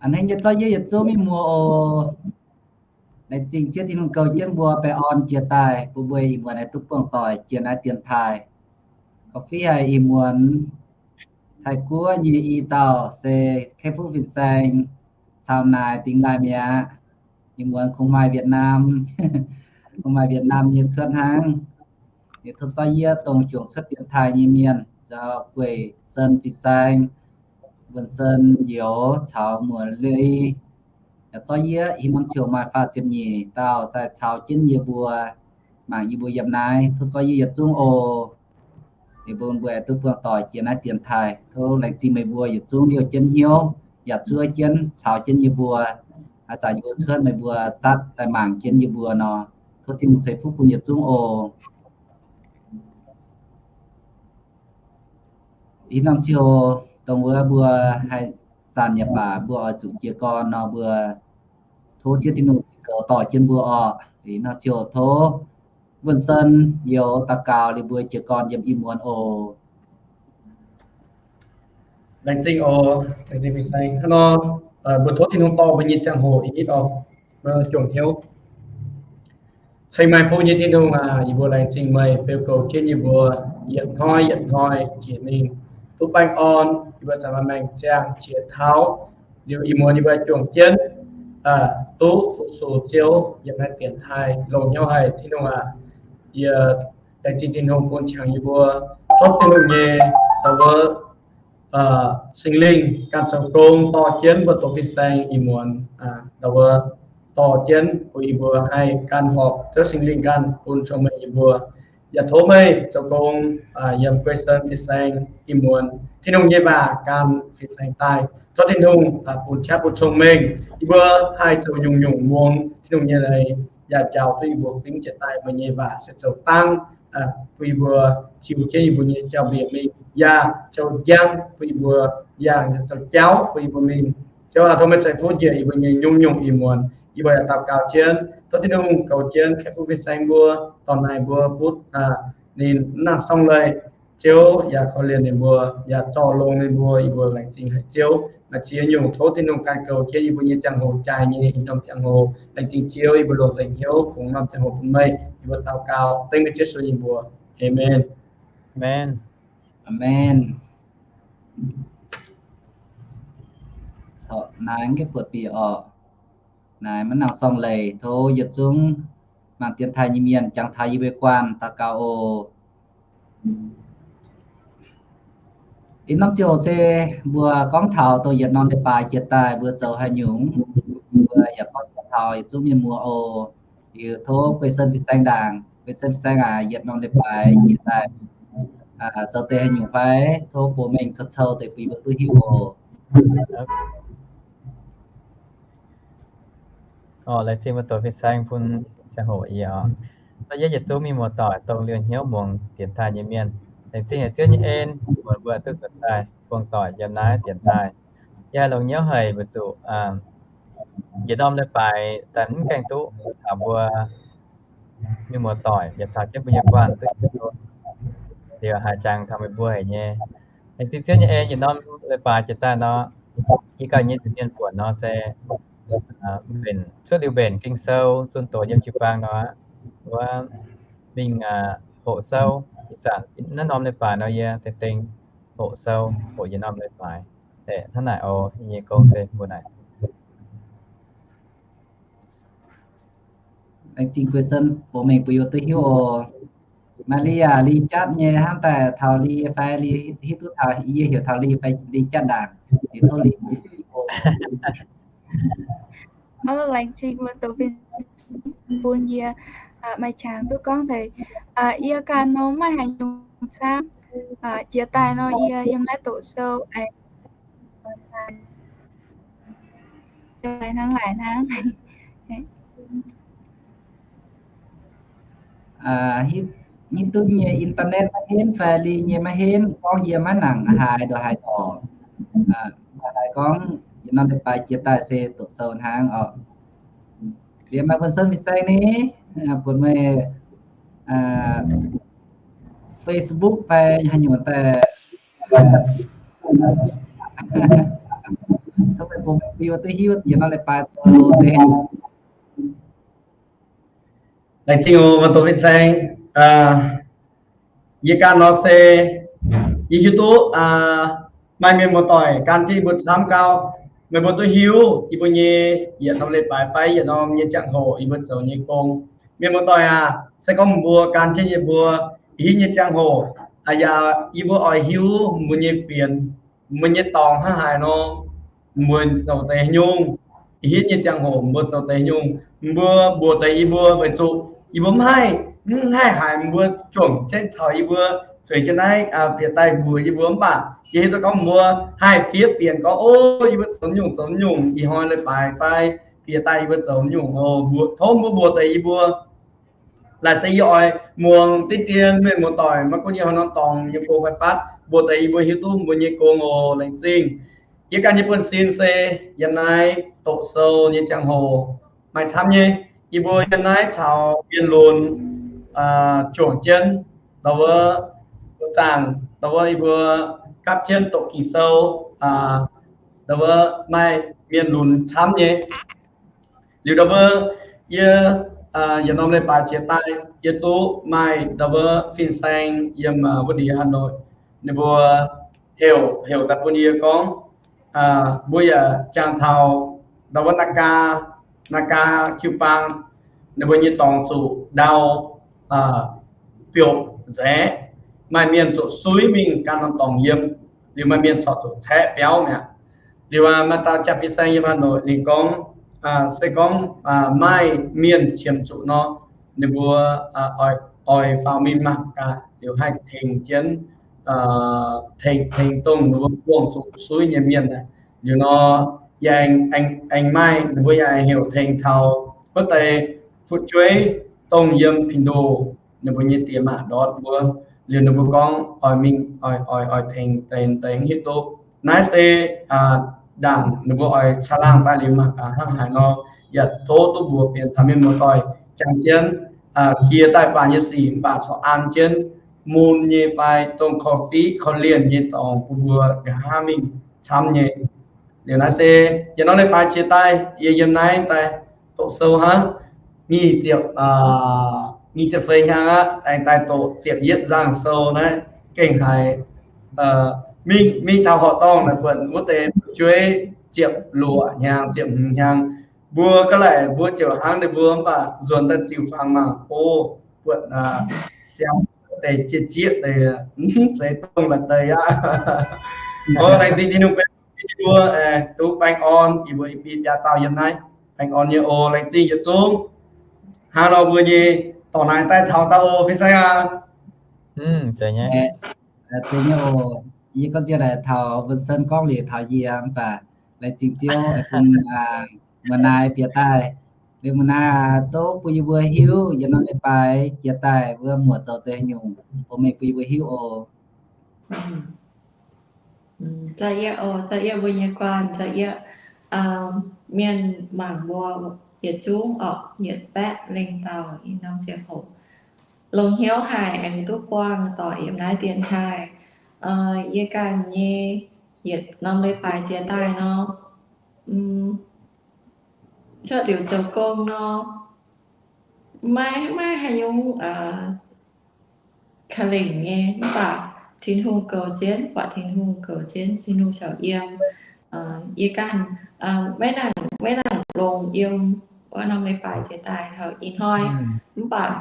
A'hneiv nyei zorqv yie yietc zungv mienh muoz oc. Laengz zingh Ziouv Tin-Hungh goux jienv mbuo baengh orn jiex daaih, bun mbuo ih muonz haih duqv buangh doic jiex naaiv dienx taaih. Korv-fiqv haic ih muonz Taiv-Guoqv nyei i dauh se Kei-Fuqv fin-saeng caux naaic dingx laaih mi'aqv. Ih muonz kungx maaih Việt Nam, kungx maaih Việt Nam nyei cuotv hnangv. Ninh tov zorqv yie dongh juangc cuotv dienx taaih nyei mienh, nzauh Gueic Sen fin-saeng, Wuonh Sen Youz caux Muoz Lei. Yaac zorqv yie hinh norm ziouc maaih faah ziepc nyeic dauh daaih caux jienv yie mbuo, mangc yie mbuo yiem naaiv. Tov zorqv yie yietc zungv oc. Ninh mbuo mbuo aengx duqv buangh doic jiex naaiv dienx taaih. Tov laengz zingh meih mbuo yietc zungv liouh jienv hnyouv, yaac zuov jienv caux jienv yie mbuo. Haaix zanc yie mbuo cuotv meih mbuo zatv daaih mangc jienv yie mbuo nor, tov Tin-Hungh ceix fuqv bun yietc zungv oc. Hinh norm ziouc dongh wuov mbuo haih zanc yaac baac mbuo oix zuqc jiez gorn nor, mbuo tov Ziouv Tin-Hungh goux dorh jienv mbuo orqc. Hinh norm ziouc tov Wuonh Sen Youz daux gaux liuz mbuo jiez gorn yiem ih muonz oc. Laengz zingh oc, laengz zingh fin-saeng. Hnangv nor, mbuo tov Tin-Hungh dorh mbuo nyei ziangh hoc ih hnoi oc, juangc hnyouv. Ceng-Maengx Fuqv nyei Tin-Hungh aac, yie mbuo laengz zingh meih beu goux jienv yie mbuo yietc hnoi yietc hnoi jiex mingh duqv baengh orn, yie mbuo zanc maaih maengc ziangh qiex taux. Liuz ih muonz yie mbuo juangc jienv duqv fu-sux Ziouv yiem naaiv dienx taaih longx hnyouv haic. Tin-Hungh aac, yie laengz zingh Tin-Hungh bun qangx yie mbuo. Tov Tin-Hungh nyei ndau wuov Singx Lingh ganh zoux gong dorh jienv mbuo doqc fin-saeng ih muonz, ndau wuov dorh jienv bun yie mbuo haih ganh horpc Ziouv Singx Lingh ganh bun cong-mengh yie mbuo. Yaac tov meih zoux gong yiem Guei Sen fin-saeng ih muonz, Tin-Hungh nyei waac gan fin-saeng daaih. Tov Tin-Hungh bun qaqv bun cong-mengh yie mbuo haih zoux nyungc-nyungc muangx Tin-Hungh nyei leiz, yaac njaaux duqv yie mbuo fingx jiex daaih meih nyei waac se zoux dangv bun yie mbuo ziux jienv yie mbuo nyei jauv-mbiec mingh, yaac zoux njang bun yie mbuo, yaac zoux jauv bun yie mbuo mingh. Ziouv aac, tov meih ceix fuqv njiec yie mbuo nyei nyungc-nyungc ih muonz. Yie mbuo yaac daux gaux jienv tov Tin-Hungh goux jienv Kei-Fuqv fin-saeng mbuo, dorh naaic mbuo butv ninh mv nangc sorng leih. Ziouv yaac korv-lienh ninh mbuo, yaac zorc longx ninh mbuo. Yie mbuo laengz zingh haic Ziouv. Maaih ziex nyungc tov Tin-Hungh ganh goux jienv yie mbuo nyei ziangh hoc jaaix nyei haaix norm ziangh hoc. Laengz zingh Ziouv, yie mbuo longc nzengc hnyouv fungx norm ziangh hoc bun meih. Yie mbuo daux gaux dengv meih Yesu nyei mbuox. Aamen. Aamen. Corc naaiv gaengh buatc bieqc orqc. Naaiv maiv nangc sorng leiz, tov yietc zungv mangc dienx taaih nyei mienh jangx taux yie mbuo guanh daux gaux oc. Ih norm ziouc se mbuo gorngv taux dongh yietc norm leiz-baaix jiex daaih mbuo zoux haaix nyungc. Mbuo yaac gorngv taux yietc zungv mienh muoz oc. Liuz tov Guei Sen fin-saeng ndaangc. Guei Sen fin-saeng aac, yietc norm leiz-baaix jiex daaih zoux deix haaix nyungc fai? Tov bungx mengh cou-cou deix bun yie mbuo duqv hiuv oc. Orqc, laengz zingh mbuo doqc fin-saeng bun ziangh hoc yie oc. Zorqv yie yietc zungv mienh muoz-doic dongh liouh hnyouv muangx dienx taaih nyei mienh. Laengz zingh haic Ziouv nyei en, muonc mbuo duqv zuotc daaih buangh doic yiem naaiv dienx taaih. Yie haih longx hnyouv haic mbuo zuqc yietc norm leiz-baaix daaih mv gaengh duqv taux mbuo mienh muoz-doic, yaac taux jienv mbuo nyei guanh duqv liuz haaix jangx taux meih mbuo haic nyei. Laengz zingh Ziouv nyei en, yietc norm leiz-baaix jiex daaih nor, yie ganh nyei nza'hmien buonc nor se mbenc, cuotv liuz mbenc Ging-Sou zunh doz yiem jiu-baang nor, wuov mingh hoqc sou. Ih zanc naaiv norm leiz-baaix nor yie dengh dengh hoqc sou, hoqc yietc norm leiz-baaix. Hnangv naaic oc. Yie nyei gong se mbuo naaic. Laengz zingh Guei Sen bungx mengh bun yie duqv hiuv oc. Maaih li yaac li jatv nyei, hnangv daaih taux li fai li hiuv duqv taux, yie heuc taux li fai li jatv ndaangc. Liuz tov li. Laengz zingh mbuo doqc fin-saeng bun yie maaih qangx duqv gorngv deix. Yie ganh nor maiv maaih haaix nyungc camv. Jiex daaih nor yie yiem naaiv doqc sou aengx hnangv laaic hnangv. Hiuv duqv nyei internet maiv henv fai li nyei maiv henv, gorngv yie maiv nangc haaix ndongc haaix dorngx. Maiv haaix gorngv yietc norm leiz-baaix jiex daaih se doqc sou hnangv oc. Liuz maaih buonv sen fin-saeng ni, buatc meih Facebook fai haaix nyungc daaih, tov meih bun mbuo duqv hiuv yietc norm leiz-baaix zoux deix. Laengz zingh oc, mbuo doqc fin-saeng. Yie ganh nor se yie hiuv duqv maaih mienh muoz-doic gan jienv yie mbuo camv gau. Meih mbuo duqv hiuv yie mbuo nyei yietc norm leiz-baaix fai yietc norm nyei ziangh hoc yie mbuo zoux nyei gong. Mienh muoz-doic aac, se gorngv mbuo gan jienv yie mbuo ih hitv nyei ziangh hoc, yaac yie mbuo oix hiuv mbuo nyei fienx, mbuo nyei dorngx hnangv haaix nor, mbuo zoux deix nyungc. Ih hitv nyei ziangh hoc mbuo zoux deix nyungc, mbuo mbuox deix yie mbuo weic zuqc yie mbuo mv haih, mv haih haiz mbuo juangc jienv caux yie mbuo zueiz jienv naaiv bieqc daaih mbuox yie mbuo mv baac yie hiuv duqv gorngv mbuo haih fiev fienx gorngv, o, yie mbuo zoux nyungc zoux nyungc ih hnoi leiz-baaix fai bieqc daaih yie mbuo zoux nyungc oc. Mbuo tov mbuo mbuox deix yie mbuo. Laaic se yie oix muangx diqv dien mienh muoz-doic maiv gunv yie hnoi norm dorngx nyei gong fai fatv, mbuox deix yie mbuo hiuv duqv mbuo nyei gong oc. Laengz zingh. Yie ganh nyei buonv-sin se yiem naaiv doqc sou nyei ziangh hoc maaih camv nyei. Yie mbuo yiem naaiv caux mienh lunx juangc jienv, ndau wuov zaangc, ndau wuov yie mbuo gapv jienv doqc Ging-Sou, ndau wuov maaih mienh lunx camv nyei. Liuz ndau wuov yie, yietc norm leiz-baaix jiex daaih yie duqv maaih ndau wuov fin-saeng yiem wuov ndiev Hà Nội, ninh mbuo heuc, heuc daaih bun yie gorngv, mbuo yaac jangx taux ndau wuov Naga, Naga Qiu Bang, ninh mbuo nyei dorngx zuqc ndau biouc nzaeqv, maaih mienh zuqc suiv mingh gan norm dorngx yiem, liuz maaih mienh corc zuqc caeqv biauv mi'aqv. Liuz maaih dauh jaa-fin-saeng yiem Hà Nội ninh gorngv, se gorngv maaih mienh qiemx zuqc nor, ninh mbuo oix faaux mingh mangc gaax, liuz haih tengx jienv, tengx, tengx dongh ninh mbuo buangh zuqc suiv nyei mienh. Liuz nor, yie aengx, aengx maaih ninh mbuo yaac aengx heuc tengx taux wuov deix fu'jueiv dongh yiem Pindoh, ninh mbuo nyei diex maac ndortv mbuo. Liuz ninh mbuo gorngv oix mingh, oix, oix, oix tengx deix, deix hiuv duqv. Naaiv se ndaangc ninh mbuo oix caangh laangh daaih liuz mangc gaax hnangv haaix nor. Yaac tov duqv mbuox fienx taux mienh muoz-doic jangx jienv jiex daaih baac nyei sic mv baac corc an jienv mun nyei fai dongh korv-fiqv korv-lienh nyei dorngx bun mbuo nqa'haav mingh camv nyei. Liuz naaiv se yietc norm leiz-baaix jiex daaih yie yiem naaiv daaih doqc sou hnangv. Nyic ziepc, nyic ziepc feix hnyangx aqv, aengx daaih doqc ziepc yietv nzangc sou naaiv gengh haiz mingh, mingh taux horqc dorngh naaic buatc wuov deix fu'jueiv ziepc luoqc hnyangx, ziepc hmz hnyangx. Mbuo ga'laic mbuo ziouc hnangv ninh mbuo mv baac nzuonx daaih ziux fangx mangc, o, buatc siang deix jieqv jieqv deix, mv zeiz dongh la'deix aqv. O, laengz zingh Tin-Hungh benx mbuo duqv baengh orn, yie mbuo i biei biaa dauh yiem naaiv baengh orn nyei oc. Laengz zingh yietc zungv. Hnangv nor mbuo nyei dorc naaic daaih taux dauh oc, fin-saeng aac. Zeiz nyei oc. Yie gorngv nziex naaic taux Vincent gorngv liuz taux yie mv baac laengz zingh Ziouv bun muonz naaiv bieqc daaih. Liuz muonz naaiv dongh bun yie mbuo hiuv yietc norm leiz-baaix jiex daaih wuov muoc zoux deix nyungc, bun mengh bun yie mbuo hiuv oc. Za'gengh oc, za'gengh mbuo nyei guanh, za'gengh mienh mangc mbuo yietc zungv oc, yietc baeqv lengh dauh i norm ziangh hoc. Longx hnyouv haic aengx duqv buangh doic yiem naaiv dienx taaih. Yie ganh nyei yietc norm leiz-baaix jiex daaih nor, cuotv liuz zoux gong nor, maiv, maiv haaix nyungc ka'lengc nyei, mv baac Tin-Hungh goux jienv, buatc Tin-Hungh goux jienv, Tin-Hungh caux yiem. Yie ganh maiv nangc, maiv nangc longx yiem wuov norm leiz-baaix jiex daaih taux ih hnoi, mv baac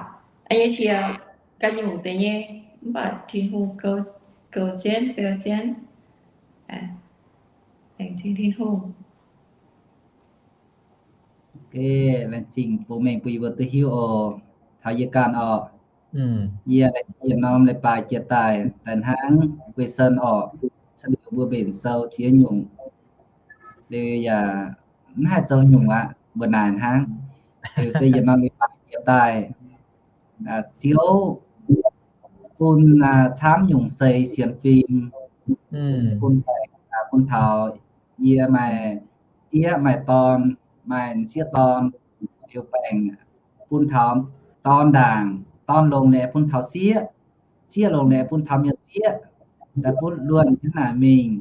yie qiex ga'nyungc deix nyei, mv baac Tin-Hungh goux jienv, beu jienv. Laengz zingh Tin-Hungh. Laengz zingh bun mengh bun yie mbuo duqv hiuv oc. Taux yie ganh oc. Yie laengz zingh yietc norm leiz-baaix jiex daaih, daaih hnangv Vincent oc, caux liuz mbuo mbenc sou ziex nyungc. Liuz yaac mv haih zoux nyungc aqv, mbuo naaic hnangv. Liuz se yietc norm leiz-baaix jiex daaih, Ziouv bun camv nyungc seix sienx fim, bun baengc, bun taux yie maaih sieqv maaih dorn, maaih sieqv dorn, liuz baengc bun taux dorn ndaangc, dorn longx liuz bun taux sieqv, sieqv longx liuz bun taux mienh sieqv, daaih butv luonh hnangv naaic mingh,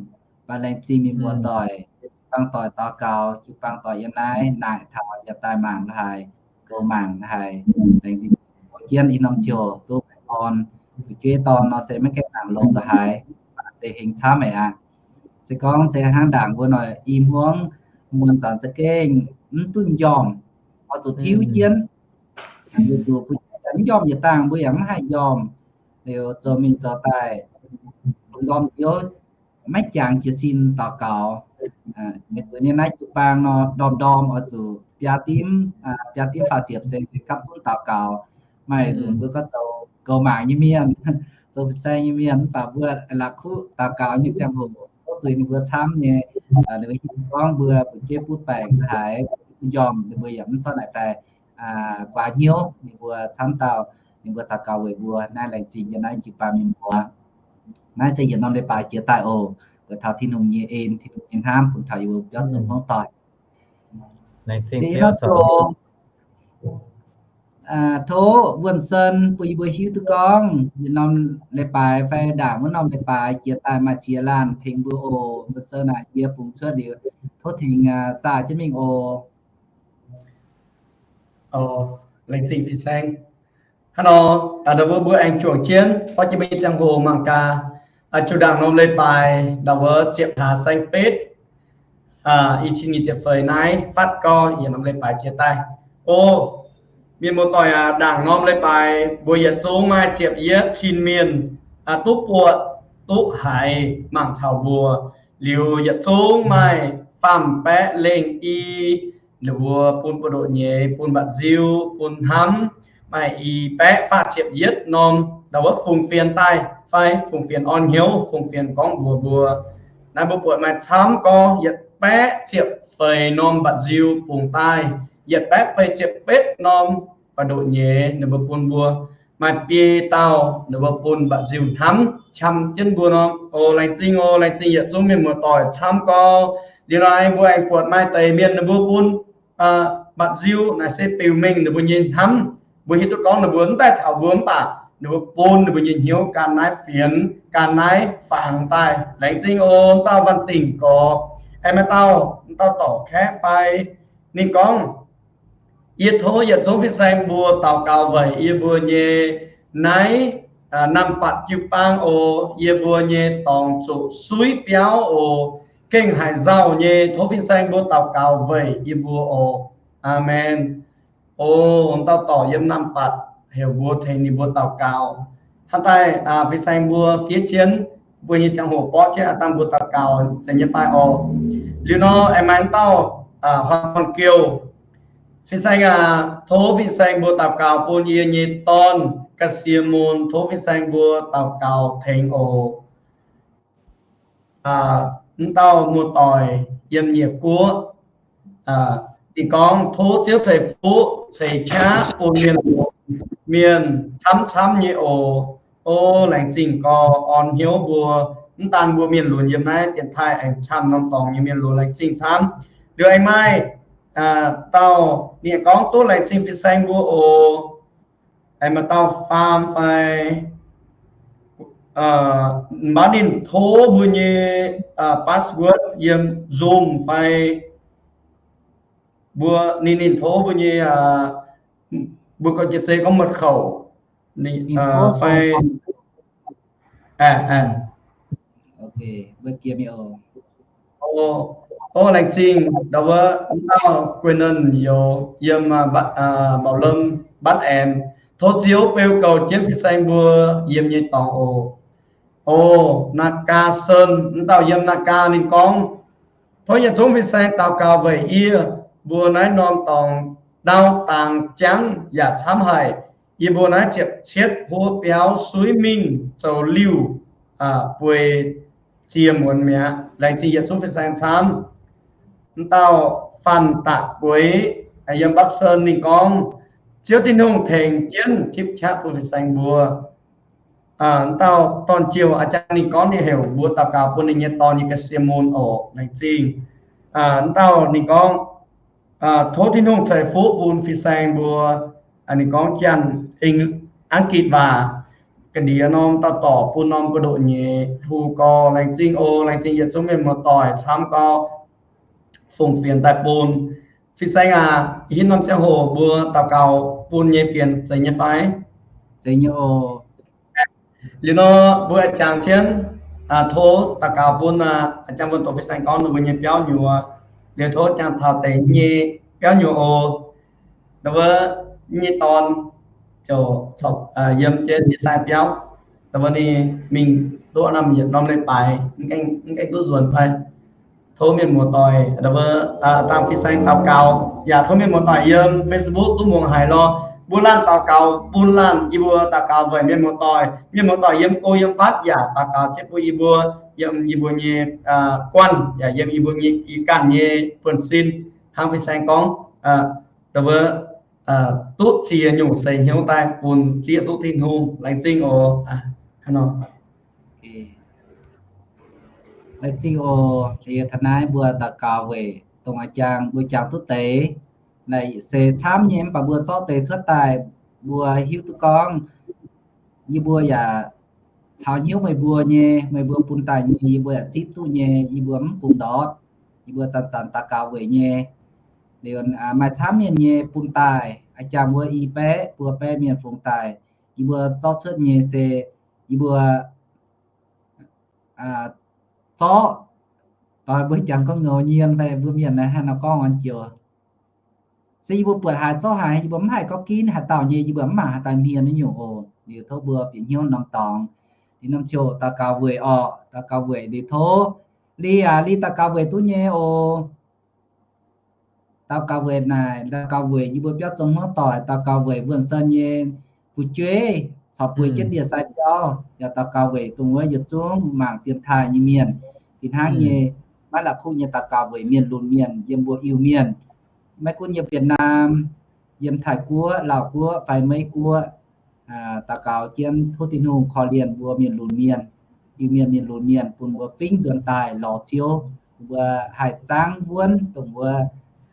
baac laengz zingh mienh muoz-doic. jiu-baang doic daux gaux, jiu-baang doic yiem naaiv naaic taux yaac daaih mangc haic, goux mangc haic. Laengz zingh jienv ih norm ziouc duqv baengh orn. Fu'jueiv dorn nor se maiv gaengh mangc longx la'haic, se hengx camv meih aqv. Se gorngv se hnangv ndaangc mbuo noic i hmuangv, muonz zanc za'gengh mv duqv m'njormh, oix zuqc tiuv jienv. Weic zuqc fu'jueiv yaac mv m'njormh yietc dangh, mbuo yaac mv haih m'njormh. Liuz zoux mingh zoux daaih, lungh ndorm nziouv maiv jangx jiez sin daux gaux. Weic zuqc nyei naaiv jiu-baang nor, ndorm-ndorm oix zuqc biaa dimv, biaa dimv faah ziepc ceng gapv zunv daux gaux. Maaih nzunc mbuo gorngv zoux goux mangc nyei mienh, zoux fin-saeng nyei mienh, mv baac mbuo la'kuqv daux gaux nyei ziangh hoc, tov zuiz ninh mbuo camv nyei. Ninh mbuo hiuv gorngv mbuo fu'jueiv butv baengc haic, m'njormh ninh mbuo yaac mv zorqv naaic daaih guaax hnyouv. Ninh mbuo camv dauh, ninh mbuo daux gaux weic mbuo. Naaiv laengz zingh yiem naaiv jiu-baang mienh mbuo. Naaiv se yietc norm leiz-baaix jiex daaih oc. Weic taux Tin-Hungh nyei en, Tin-Hungh nyei hnamv bun taux yie mbuo biauv zungh hmuangv doic. Tov Wuonh Sen bun yie mbuo hiuv duqv gorngv yietc norm leiz-baaix fai ndaangc wuov norm leiz-baaix jiex daaih maaih ziex laanh tengx mbuo oc. Wuonh Sen aac, yie bungx cuotv liuz, tov tengx zaah jienv mingh oc. Laengz zingh fin-saeng. Hnangv nor, ndau wuov mbuo aengx juangc jienv, borqv jienv mbuo nyei ziangh hoc mangc gaax, juqc ndaangc norm leiz-baaix ndau wuov ziepc hlaax saeng-betv, i cin nyic ziepc feix naaiv fatv gorx yietc norm leiz-baaix jiex daaih. O mienh muoz-doic aac, ndaangc norm leiz-baaix mbuo yietc zungv maaih ziepc yietv cin mienh duqv buatc duqv haiz mangc taux mbuo. Liuz yietc zungv maaih faam baeqv lengh i, ninh mbuo bun buoz-ndoqv nyeiz, bun mba'nziu, bun hnamv, maaih i baeqv faah ziepc yietv norm ndau wuov fungx fienx daaih fai fungx fienx orn hnyouv, fungx fienx gorngv mbuox mbuo. Naaiv mbuo buatc maaih camv gorngv yietc baeqv ziepc feix norm mba'nziu bungx daaih, yietc baeqv feix ziepc betv norm buoz-ndoqv nyeiz ninh mbuo bun mbuo. Maaih biei dauh ninh mbuo bun mba'nziu hnamv qam jienv mbuo nor. O laengz zingh, o laengz zingh yietc zungv mienh muoz-doic camv gorngv. Liuz nor mbuo aengx buatc maaih deix mienh ninh mbuo bun mba'nziu naaic se biux mengh ninh mbuo nyei hnamv. Mbuo hiuv duqv gorngv ninh mbuo mv daaih taux mbuo mv baac ninh mbuo bun ninh mbuo nyei hnyouv gan naaiv fienx, gan naaiv fangx daaih. Laengz zingh o, dauh Wanh Dingc Gorx, aengx maaih dauh, dauh dorc kaeqv fai. Ninh gorngv, yie tov yietc zungv fin-saeng mbuo daux gaux weic yie mbuo nyei naaiv Namh Batc jiu-baang oc. Yie mbuo nyei dorngx zuqc suiv biauv oc, gengh haiz nzauh nyei. Tov fin-saeng mbuo daux gaux weic yie mbuo oc. Aamen. O, dauh dorc yiem Namh Batc heuc mbuo tengx ninh mbuo daux gaux. Hnangv daaih fin-saeng mbuo fiev jienv mbuo nyei ziangh hoc borqv jienv aav dangh mbuo daux gaux zeiz nyei fai oc. Liuz nor aengx maaih dauh Huan Dorn Gouh. Fin-saeng aac, tov fin-saeng mbuo daux gaux bun yie nyei dorn, Ga'sie Mun, tov fin-saeng mbuo daux gaux tengx oc. Mv dauh muoz-doic yiem Nyiec Guoqv, ninh gorngv, tov Ziouv ceix fuqv ceix qaqv bun mienh, mienh camv camv nyei oc. O, laengz zingh gorx, orn hnyouv mbuo, mv daan mbuo mienh lunx yiem naaiv dienx taaih, aengx camv norm dorngx nyei mienh lunx, laengz zingh camv. Liuz aengx maaih dauh ninh gorngv, tov laengz zingh fin-saeng mbuo oc. Aengx maaih dauh faam fai mv baac ninh tov mbuo nyei password yiem Zoom fai mbuo ninh, ninh tov mbuo nyei, mbuo gorngv jiex zei gorngv mật khẩu fai. O, laengz zingh ndau wuov mv dauh Guei Nonc Youz yiem Mbaux Lomh Banh Aen. Tov Ziouv beu goux jienv fin-saeng mbuo yiem nyei dorngx oc. O, Naa Gaa Sen, mv dauh yiem Naa Gaa ninh gorngv, tov yietc zungv fin-saeng daux gaux weic yie mbuo naaiv norm dorngx ndau dangx jangv yaac camv haic. Yie mbuo naaiv ziepc cietv huov biauv suiv mingh zoux liuh bueix ziex muonz mi'aqv. Laengz zingh yietc zungv fin-saeng camv. Mv dauh Fanh Daqc Gueix yiem Bắc Sơn ninh gorngv, Ziouv Tin-Hungh tengx jienv tipv qaqv bun fin-saeng mbuo. Mv dauh Dorn Jouh a'jang ninh gorngv ninh heuc mbuo daux gaux bun ninh nyei dorn nyei ga'sie mun oc. Laengz zingh. Mv dauh ninh gorngv, tov Tin-Hungh ceix fuqv bun fin-saeng mbuo. Ninh gorngv Janx, Ang-gitc waac. Ga'ndiex norm dauh dorc bun norm buoz-ndoqv nyeiz hlo gorx. Laengz zingh oc. Laengz zingh yietc zungv mienh muoz-doic camv gorx. fongc fienx daaih bun. Fin-saeng aac, yie hiuv norm ziangh hoc mbuo daux gaux bun nyei fienx zeiz nyei fai? Zeiz nyei oc. Liuz nor mbuo a'jangc jienv tov daux gaux bun a'jangc wuonh doqc fin-saeng gorngv ninh mbuo nyei biauv nyuoz. Liuz tov jangx taux deix nyei biauv nyuoz oc. Wuov nyei dorn ziouc yiem jienv nyei sai biauv, wuov ninh mingh duqv norm yietc norm leiz-baaix, mv gaengh duqv nzuonx fai. Tov mienh muoz-doic, wuov, dangh fin-saeng daux gaux, yaac tov mienh muoz-doic yiem Facebook duqv muangx haiz lorh. Mbuo laanh daux gaux bun laanh, yie mbuo daux gaux weic mienh muoz-doic. Mienh muoz-doic yiem go yiem fatv yaac daux gaux jienv bun yie mbuo, yiem yie mbuo nyei guanh, yaac yiem yie mbuo nyei i ganh nyei buonv-sin. Hnangv fin-saeng gorngv, wuov, duqv ziex nyungc seix hnyouv daaih bun zieqv duqv Tin-Hungh. Laengz zingh oc. Laengz zingh oc. Liuz taux naaiv mbuo daux gaux weic dongh a'jangc mbuo jangx duqv deix, naaic se camv nyei, mv baac mbuo zorqv deix cuotv daaih, mbuo hiuv duqv gorngv yie mbuo yaac caux hnyouv meih mbuo nyei, meih mbuo bun daaih nyei, yie mbuo yaac zipv duqv nyei, yie mbuo mv bungx ndortv, yie mbuo zanc-zanc daux gaux weic nyei. Liuz maaih camv mienh nyei bun daaih, a'jangc wuov i baeqv buo baeqv mienh fungx daaih, yie mbuo zorqv cuotv nyei se yie mbuo zorqv, mbuo jangx gorngv ngẫu nhiên fai mbuo mienh naaiv hnangv nor gorngv oix joux, se yie mbuo buatc haaix zorqv haaix, yie mbuo mv haih gorngv ginv haaix dauh nyei, yie mbuo mv mangc haaix dauh hmien naaiv nyungc oc. Liuz tov mbuo bieqc hnyouv norm dorngx. Liuz norm ziouc daux gaux weic orqc, daux gaux weic liuz tov, liuz aac, liuz daux gaux weic duqv nyei oc. Daux gaux weic naaic, daux gaux weic yie mbuo biauv zong hmuangv doic, daux gaux weic wuonh sen nyei fu'jueiv caux bueix jienv ndie-sai biauv, yaac daux gaux weic dongh wuov yietc zungv mangc dienx taaih nyei mienh. Fih hnangv nyei, maiv la'kuqv nyei daux gaux weic mienh lunx mienh yiem mbuo Iu-Mienh, maiv gunv yiem Việt Nam, yiem Taiv Guoqv, Laauh Guoqv fai Meiv Guoqv, daux gaux jienv tov Tin-Hungh korv-lienh mbuo mienh lunx mienh, Iu-Mienh mienh lunx mienh, bun mbuo fingx nzuonx daaih lorz Ziouv, mbuo haih zaangv wuonv dongh wuov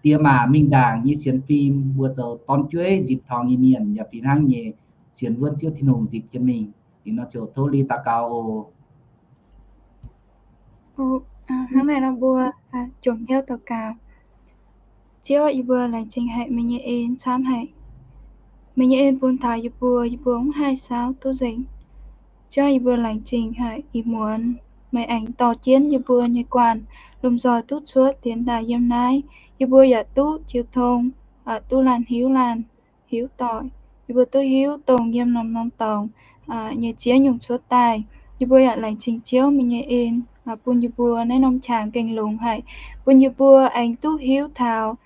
diex maac mingh ndaangc nyei sienx fim, mbuo zoux dorn-jueiv nzipc torngx nyei mienh, yaac fih hnangv nyei sienx wuonv Ziouv Tin-Hungh nzipc jienv mingh. Liuz nor ziouc tov liuz daux gaux oc. Hnangv naaiv nor mbuo juangc hnyouv daux gaux. Ziouv, yie mbuo laengz zingh haic meih nyei en camv haic. Meih nyei en bun taux yie mbuo, yie mbuo mv haih saauv duqv nzengc. Ziouv, yie mbuo laengz zingh haic ih muonz meih aengx dorh jienv yie mbuo nyei guanh lomh nzoih duqv cuotv dienx daaih yiem naaiv. Yie mbuo yaac duqv jiu tong, duqv laanh hiuv laanh hiuv doic. Yie mbuo duqv hiuv dongh yiem norm-norm dorngx nyei ziex nyungc cuotv daaih. Yie mbuo yaac laengz zingh Ziouv meih nyei en bun yie mbuo naaiv norm qangx gengh longx haic, bun yie mbuo aengx duqv hiuv taux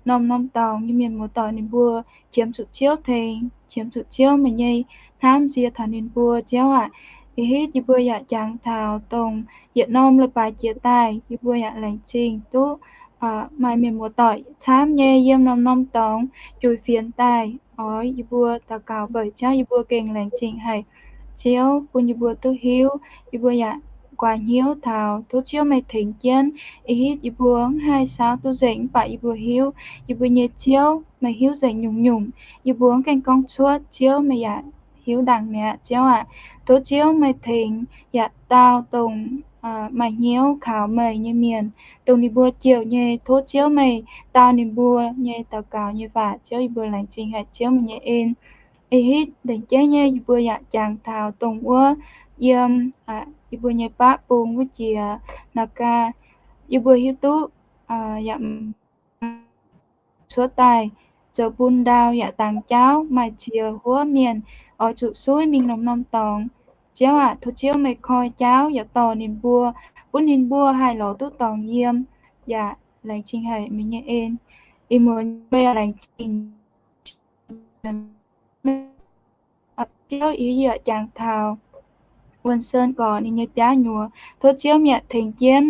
norm-norm dorngx nyei mienh muoz-doic ninh mbuo qiemx zuqc Ziouv tengx, qiemx zuqc Ziouv meih nyei hnamv nzie taux ninh mbuo. Ziouv aac, ih hitv yie mbuo yaac jangx taux dongh yietc norm leiz-baaix jiex daaih, yie mbuo yaac laengz zingh duqv maaih mienh muoz-doic camv nyei yiem norm-norm dorngx juix fienx daaih oix yie mbuo daux gaux mbeix Ziouv, yie mbuo gengh laengz zingh haic. Ziouv bun yie mbuo duqv hiuv, yie mbuo yaac guaax hnyouv taux. Tov Ziouv meih tengx jienv. Ih hitv yie mbuo mv haih saauv duqv nzengc, mv baac yie mbuo hiuv yie mbuo nyei Ziouv meih hiuv nzengc nyungc-nyungc. Yie mbuo mv gaengh gorngv cuotv, Ziouv meih yaac hiuv ndaangc mi'aqv. Ziouv aac, tov Ziouv meih tengx yaac dau dongh maaih hnyouv kaux meih nyei mienh, dongh ninh mbuo jouh nyei. Tov Ziouv meih dau ninh mbuo nyei daux gaux nyei waac. Ziouv, yie mbuo laengz zingh haic Ziouv meih nyei en. Ih hitv ndenc jeiv nyei yie mbuo yaac jangx taux dongh wuov yiem yie mbuo nyei baqv bung wuov jiex Naagaa, yie mbuo hiuv duqv yaac cuotv daaih zoux bun ndau yaac dangx jauv, maaih ziex huov mienh oix zuqc suiv mingh norm-norm dorngx. Ziouv aac, tov Ziouv meih koi jauv yaac dorh ninh mbuo, bun ninh mbuo haih lorz duqv dorngx yiem. Yaac laengz zingh haic meih nyei en. Ih muonz yie mbuo yaac laengz zingh Ziouv, yie yaac jangx taux Wuonh Sen gorx ninh nyei biaav nyuoz. Tov Ziouv mi'aqv tengx jienv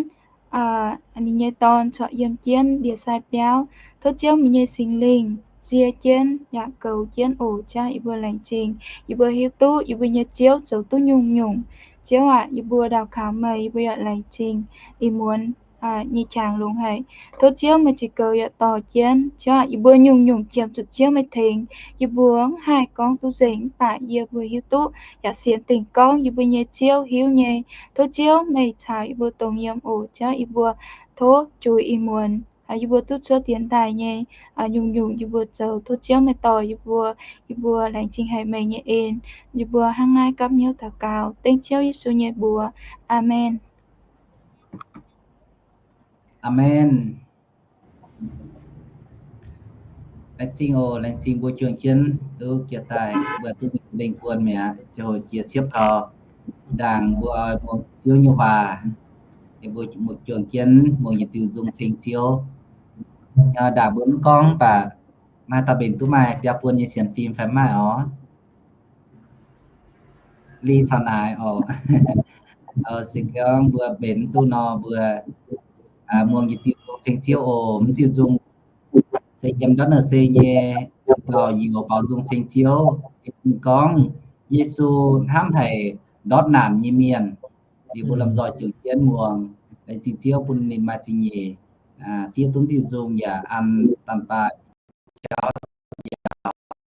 ninh nyei dorn corc yiem jienv ndie-sai biauv. Tov Ziouv meih nyei Singx Lingh nzie jienv yaac goux jienv oc. Ziouv, yie mbuo laengz zingh. Yie mbuo hiuv duqv yie mbuo nyei Ziouv zoux duqv nyungc-nyungc. Ziouv aac, yie mbuo daux kaux meih, yie mbuo yaac laengz zingh. Ih muonz nyei qangx longx haic. Tov Ziouv meih zinh goux yaac dorh jienv. Ziouv aac, yie mbuo nyungc-nyungc qiemx zuqc Ziouv meih tengx. Yie mbuo mv haih gorngv duqv nzengc, mv baac yie mbuo hiuv duqv yaac sienx dingc gorngv yie mbuo nyei Ziouv hiuv nyei. Tov Ziouv meih caux yie mbuo dongh yiem oc. Ziouv, yie mbuo tov juix ih muonz, yie mbuo duqv cuotv dienx daaih nyei nyungc-nyungc yie mbuo zoux, tov Ziouv meih dorh yie mbuo. Yie mbuo laengz zingh haic meih nyei en. Yie mbuo hnangv naaiv gapv hnyouv daux gaux dengv Ziouv Yesu nyei mbuox. Aamen. Aamen. Laengz zingh oc, laengz zingh mbuo juang jienv duqv jiex daaih, mbuo duqv lengh buonc mi'aqv, ziouc jiex siepv kaux. Ndaangc mbuo oix muangx Ziouv nyei waac, mbuo juang jienv muangx yietc diuh nzung ceng Ziouv. Ndaangc mbuo mv gorngv baac maaih dauh mbenc duqv maaih biaa buon nyei sienx fim fai maaih oc? Li caux naaic oc. Se gorngv mbuo mbenc duqv nor, mbuo muangx yietc diuh nzung ceng Ziouv oc. Mv diuh nzung se yiem ndortv naaiv se nyei dauh youz baaux nzung ceng Ziouv. Ninh gorngv Yesu hnamv haic ndortv naanc nyei mienh. Liuz mbuo lomh nzoih juang jienv muangx, laengz zingh Ziouv bun ninh maaih zingh nyeic fiev duqv diuh nzung yaac an daan baac jauv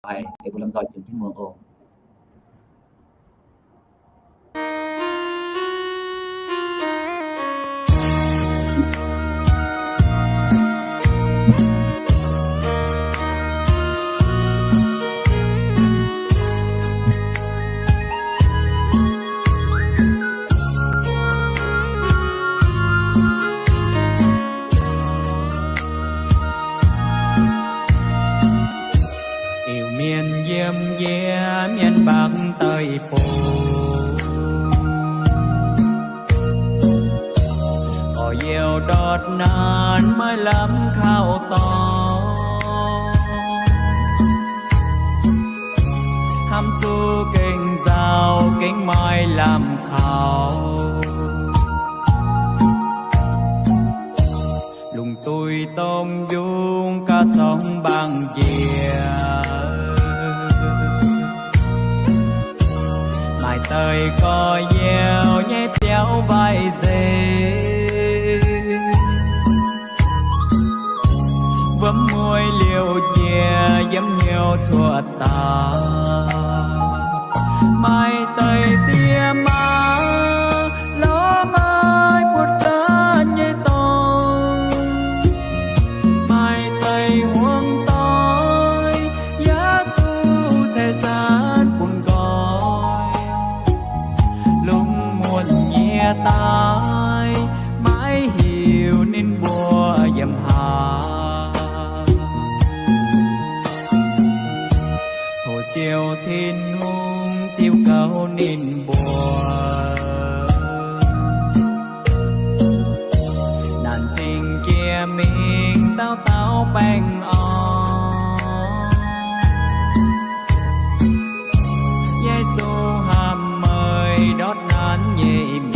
haic. Liuz mbuo lomh nzoih juang jienv muangx oc. Iu-Mienh yiem njiec mienh mbac deic-bung, gorx-youz ndortv naanc maiv lamh kaux dorngx, hnamv zuqc gengh nzauh gengh maiv lamh kaux. Lungh duih domh yungz gauh zorngx mbaangc njiec, maaih deix gorx-youz nyei biauv waaic nzengc, wuom mueiz liouc njiec yiem hnyouv cuotv daaih. Maaih deix die maa lorz maaih buoz-gaanv nyei dorngx, maaih deix huongv doic yaac zuqc ceix zaanv bun nqoi. Lungh muonc nyie daaih maiv hiuv ninh mbuo yiem haaix. Tov Ziouv Tin-Hungh ziux gaux ninh mbuo. Naanc zingh jiex mingh dauh dauh baengh orn. Yesu hnamv meih ndortv naanc nyei mienh.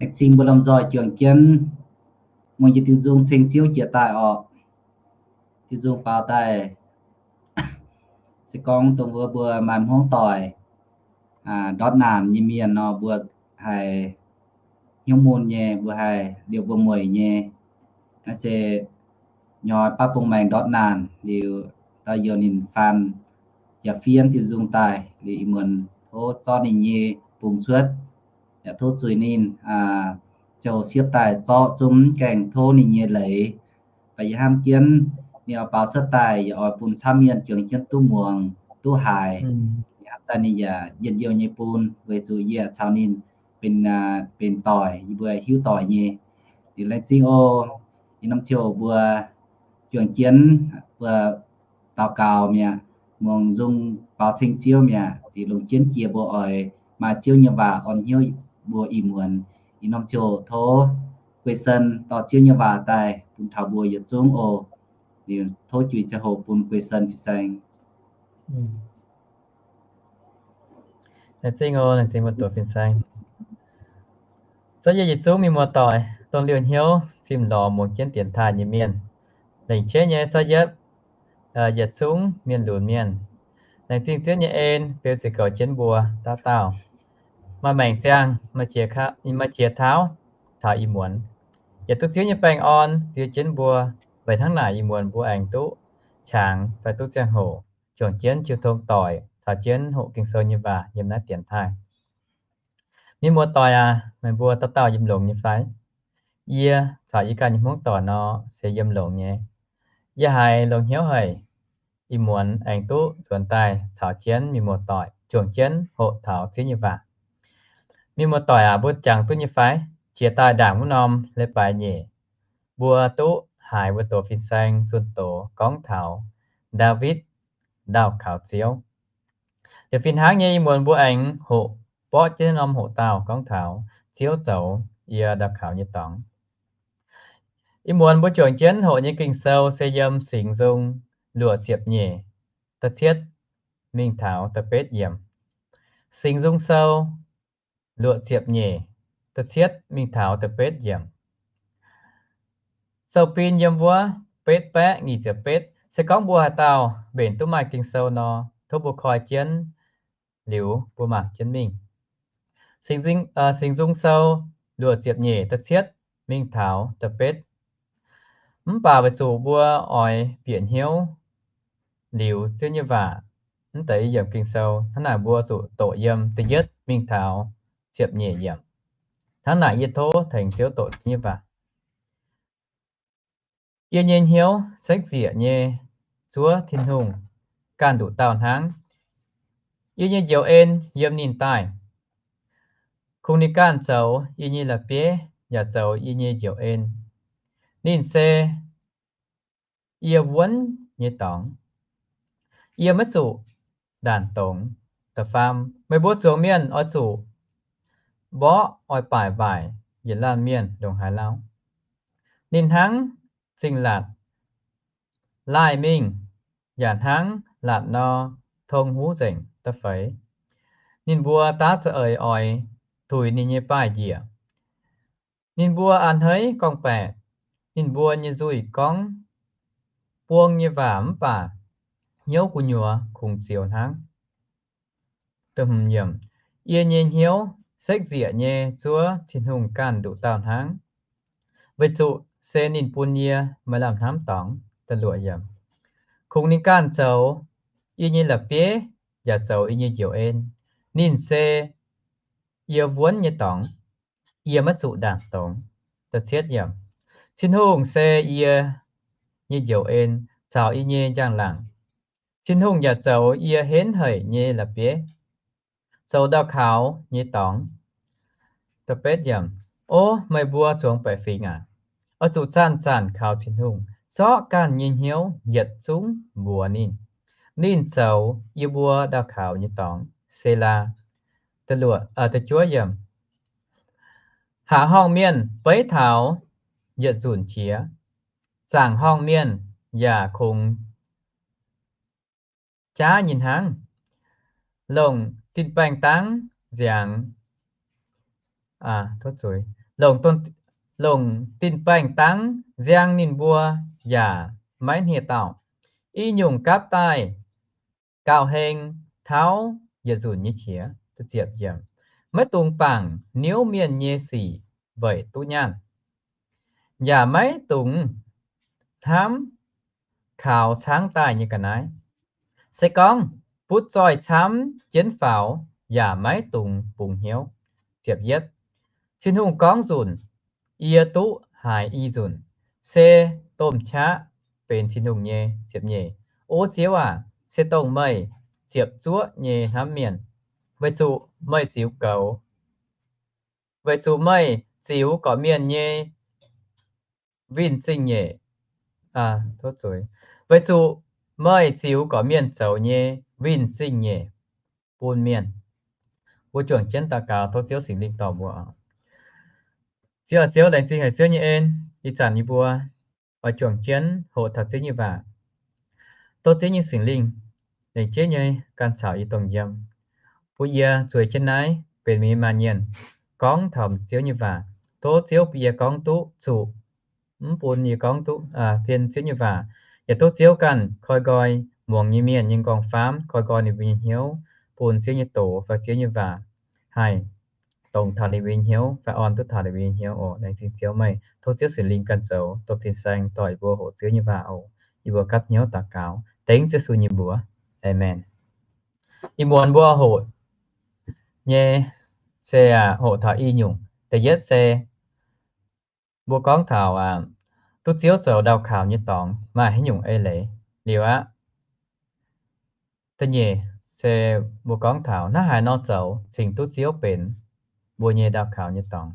Laengz zingh mbuo lomh nzoih juangc jienv muangx yie diuh nzung ceng Ziouv jiex daaih orqc. Diuh nzung faaux daaih se gorngv dongh wuov mbuo maaih hmuangv doic ndortv naanc nyei mienh nor, mbuo haih hnyouv mun nyei, mbuo haih liouh mbuo mueic nyei. Naaiv se nyoix baav bung maengx ndortv naanc liuz, daaih youh ninh faan yaac fiev diuh nzung daaih liuz, ih muonz tov zorqv ninh nyei bungx cuotv, yaac tov zuiz ninh ziouc siepv daaih zorqv zungv gaengh tov ninh nyei leiz. Baac yie hnamv jienv ninh oix baaux cuotv daaih yaac oix bun camv mienh juangc jienv duqv muangx duqv haiz. Yie hnamv daaih ninh yaac njien-youh nyei bun, weic zuqc yie caux ninh benx doic, yie mbuo hiuv doic nyei. Liuz laengz zingh oc. Ih norm ziouc mbuo juangc jienv mbuo daux gaux mi'aqv, muangx nzung faaux ceng Ziouv mi'aqv. Liuz longc jienv jiex mbuo oix maaih Ziouv nyei waac orn hnyouv mbuo ih muonz. Ih norm ziouc tov Guei Sen dorh Ziouv nyei waac daaih bun taux mbuo yietc zungv oc. Liuz tov juix ziangh hoc bun Guei Sen fin-saeng. Laengz zingh oc, laengz zingh mbuo doqc fin-saeng. Zorqv yie yietc zungv mienh muoz-doic, dongh liouh hnyouv zimh lorz muangx jienv dienx taaih nyei mienh, lengc jeiv nyei zorqv yietv yietc zungv mienh lunx mienh. Laengz zingh Ziouv nyei en beu ziec goux jienv mbuo dauh dauh. Maaih maengc ziangh, maaih qiex tauv taux ih muonz, yaac duqv Ziouv nyei baengh orn ziex jienv mbuo. Weic hnangv naaic ih muonz mbuo aengx duqv qangx fai duqv ziangh hoc juangc jienv jiu tong doic caux jienv hoqc Ging-Sou nyei waac yiem naaiv dienx taaih. Mienh muoz-doic aac, meih mbuo dauh dauh yiem longx nyei fai? Yie caux yie ganh nyei hmuangv doic nor se yiem longx nyei. Yie haiz longx hnyouv haic, ih muonz aengx duqv nzuonx daaih caux jienv mienh muoz-doic juangc jienv hoqc taux Ziouv nyei waac. Mienh muoz-doic aac, mbuo jangx duqv nyei fai? Jiex daaih ndaangc wuov norm leiz-baaix nyeic, mbuo duqv haiz mbuo doqc fin-saeng zunh doz gorngv taux Ndaawitv ndau kaux Ziouv. Liuz fih hnangv nyei ih muonz mbuo aengx hoqc borqv jienv norm hoqc dauh gorngv taux Ziouv zoux yie ndau kaux nyei dorngx. Ih muonz mbuo juangc jienv hoqc nyei Ging-Sou se yiem Singx Nzung luoqc ziepc nyeic, da'cietv mingh taux da'betv yiemc. Singx Nzung Sou luoqc ziepc nyeic, da'cietv mingh taux da'betv yiemc. Sou-bin yiem wuov betv baeqv nyic ziepc betv. Se gorngv mbuo haaix dauh mbenc duqv maaih Ging-Sou nor, tov mbuo koi jienv liuz mbuo mangc jienv mingh. Singx Nzung Sou luoqc ziepc nyeic, da'cietv mingh taux da'betv. Mv baac weic zuqc mbuo oix bieqc hnyouv liuz Ziouv nyei waac, mv deix yiemc Ging-Sou, hnangv naaic mbuo zuqc doqc yiem da'yietv mingh taux ziepc nyeic yiemc. Hnangv naaic yie tov tengx Ziouv doqc Ziouv nyei waac. Yie nyei hnyouv sekv nzieqc nyei zuov Tin-Hungh ganh nduqc dauh hnangv. Yie nyei njoux en yiem ninh daaih. Kungx ninh ganh zoux yie nyei la'bieiv yaac zoux yie nyei njoux en. Ninh se yie wuonv nyei dorngx. Yie maiv zuqc ndaanc dongz. Da'faam, meih mbuo zuangx mienh oix zuqc mborqv oix baaic waaic yietc laanh mienh ndongc haaix lauh. Ninh hnangv zingh laatc laaih mingh, yaac hnangv laatc nor tong huv nzengc. Da'feix, ninh mbuo daav za'eix oix tuix ninh nyei baaiv njiec. Ninh mbuo a'hneiv gorngv-baeqc. Ninh mbuo nyei nzuih gorngv buong nyei waac mv baac hnyouv gu'nyuoz kungx zioux hnangv. Yie nyei hnyouv sekv nzieqc nyei zuov Tin-Hungh ganh nduqc dauh hnangv, weic zuqc se ninh bun yie maaih lamh hnamv dorngx. Kungx ninh ganh zoux yie nyei la'bieiv yaac zoux yie nyei njoux en. Ninh se yie wuonv nyei dorngx, yie maiv zuqc ndaangc dongz. Tin-Hungh se yie nyei njoux en caux yie nyei njang-laangc. Tin-Hungh yaac zoux yie henv haic nyei la'bieiv, zoux ndau kaux nyei dorngx. O meih mbuo zuangx baeqc fingx aac, oix zuqc zanc-zanc kaux Tin-Hungh, zorqv ganh nyei hnyouv yietc zungv mbuox ninh. Ninh zoux yie mbuo ndau kaux nyei dorngx. Selaa. Haac horngh mienh beiv taux yietc nzunc qiex, zaangc horngh mienh yaac kungx jaav nyei hnangv. Longc din-baengh dangv nziangx, tov zuiz, longc, longc din-baengh dangv nziang ninh mbuo yaac maiv hniev-daauh. I nyungc gapv daaih gauh heng tauv yietc nzunc nyei qiex. Maiv dungx bangc niouv mienh nyei sic weic duqv nyaanh, yaac maiv dungx hnamv kaux caangv daaih nyei ga'naaiv. Se gorngv butv zoih camv jienv faaux, yaac maiv dungx bungx hnyouv. Tin-Hungh gorngv nzunc, yie duqv haiz i nzunc, se domh qaqv benx Tin-Hungh nyei. Ziepc nyeic, O Ziouv aac, se dongh meih ziepc zuoqv nyei hnamv mienh, weic zuqc meih ziux goux, weic zuqc meih ziux gorqv-mienh nyei winh zingh nyeic. Weic zuqc meih ziux gorqv-mienh zoux nyei winh zingh nyeic bun mienh. Mbuo juangc jienv daux gaux, tov Ziouv Singx Lingh dorh mbuo. Ziouv, Ziouv, laengz zingh haic Ziouv nyei en. Ih zanc yie mbuo oix juangc jienv hoqc taux Ziouv nyei waac. Tov Ziouv nyei Singx Lingh lengc jeiv nyei ganh caux yie dongh yiem, bun yie zueiz jienv naaiv benx mienh maaih nyienh gorngv taux Ziouv nyei waac. Tov Ziouv bun yie gorngv duqv zuqc, mv bun yie gorngv duqv pien Ziouv nyei waac. Yaac tov Ziouv ganh koi nqoi muangx nyei mienh nyei nqorngv-faamv, koi nqoi ninh mbuo nyei hnyouv bun Ziouv nyei doz fai Ziouv nyei waac haih dongz taux ninh mbuo nyei hnyouv fai orn duqv taux ninh mbuo nyei hnyouv oc. Laengz zingh Ziouv meih. Tov Ziouv Singx Lingh ganh zoux domh fin-saeng dorh yie mbuo hoqc Ziouv nyei waac oc. Yie mbuo gapv hnyouv daux gaux dengv Ziouv Yesu nyei mbuox. Aamen. Ih muonz mbuo hoqc nyei se hoqc taux i nyungc. Da'yietv se mbuo gorngv taux duqv Ziouv zoux ndau kaux nyei dorngx maaih haaix nyungc eix leiz liuz aqv. Da'nyeic se mbuo gorngv taux hnangv haaix nor zoux cingx duqv Ziouv benx mbuo nyei ndau kaux nyei dorngx.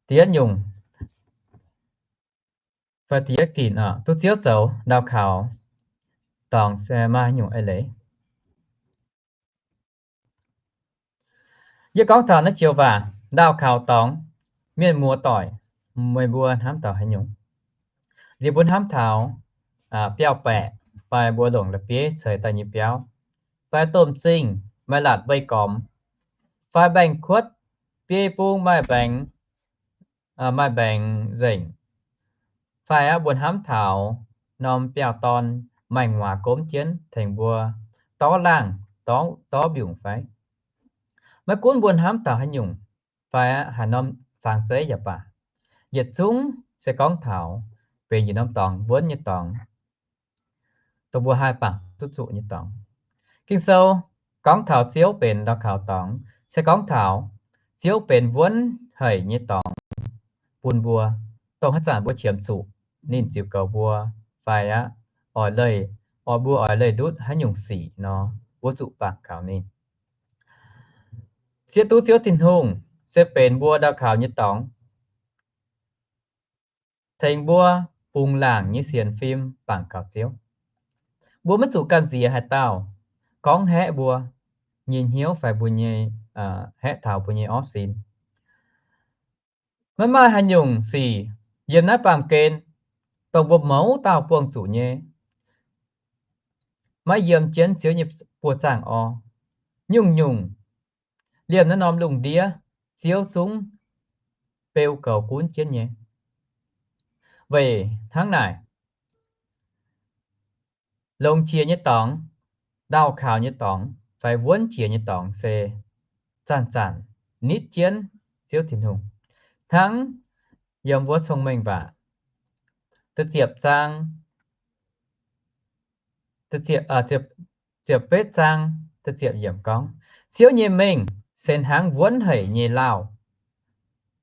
Da'yietv nyungc, fai da'yietv ginc, duqv Ziouv zoux ndau kaux dorngx se maaih haaix nyungc eix leiz. Yie gorngv taux naaiv joux waac ndau kaux dorngx, mienh muoz-doic, meih mbuo hnamv taux haaix nyungc? Nziex mbuo hnamv taux biauv-baeqc fai mbuo longc la'bieiv ceix daaih nyei biauv, fai domh zingh maaih laatc weih gormx, fai mbaengx kuotv biei bung maaih mbaengx, maaih mbaengx nzengc, fai aqv mbuo hnamv taux norm biauv-dorn maaih nguaaz gomv jienv tengx mbuo dorv laangh, dorv mbiungc fai? Maiv gunv mbuo hnamv taux haaix nyungc fai aqv, haaix norm fangx zeiv yaac baac, yietc zungv se gorngv taux benx yietc norm dorngx, wuonv nyei dorngx, dongh mbuo haih bangc duqv zuqc nyei dorngx. Ging-Sou gorngv taux Ziouv benx ndau kaux dorngx se gorngv taux Ziouv benx wuonv haic nyei dorngx bun mbuo, dongh haaix zanc mbuo qiemx zuqc ninh ziux goux mbuo fai aqv, oix leih, oix mbuo oix leih ndutv haaix nyungc sic nor, mbuo zuqc bangc kaux ninh. Siev duqv Ziouv Tin-Hungh se benx mbuo ndau kaux nyei dorngx, tengx mbuo bungx laangc nyei sienx fim bangc kaux Ziouv. Mbuo maiv zuqc gamh nziex haaix dauh gorngv haeqv mbuo nyei hnyouv fai mbuo nyei, haeqv taux mbuo nyei orv sin. Maiv maaih haaix nyungc sic yiem naaiv baamh gen, dongh mbuo mouz dauh buangh zuqc nyei, maiv yiem jienv Ziouv nyei buoz-zaangv orv. Nyungc-nyungc liemh naaiv norm lungh ndiev Ziouv zungv beu goux gunv jienv nyei. Weic hnangv naaic, longx jiex nyei dorngx, ndau kaux nyei dorngx, fai wuonv jiex nyei dorngx se zanc-zanc nitv jienv Ziouv Tin-Hungh. Hnangv yiem wuov Cong-Mengh Waac da'ziepc zaang, ziepc betv zaang da'ziepc yiemc gorngv, Ziouv nyei mengh se hnangv wuonv haic nyei lauh.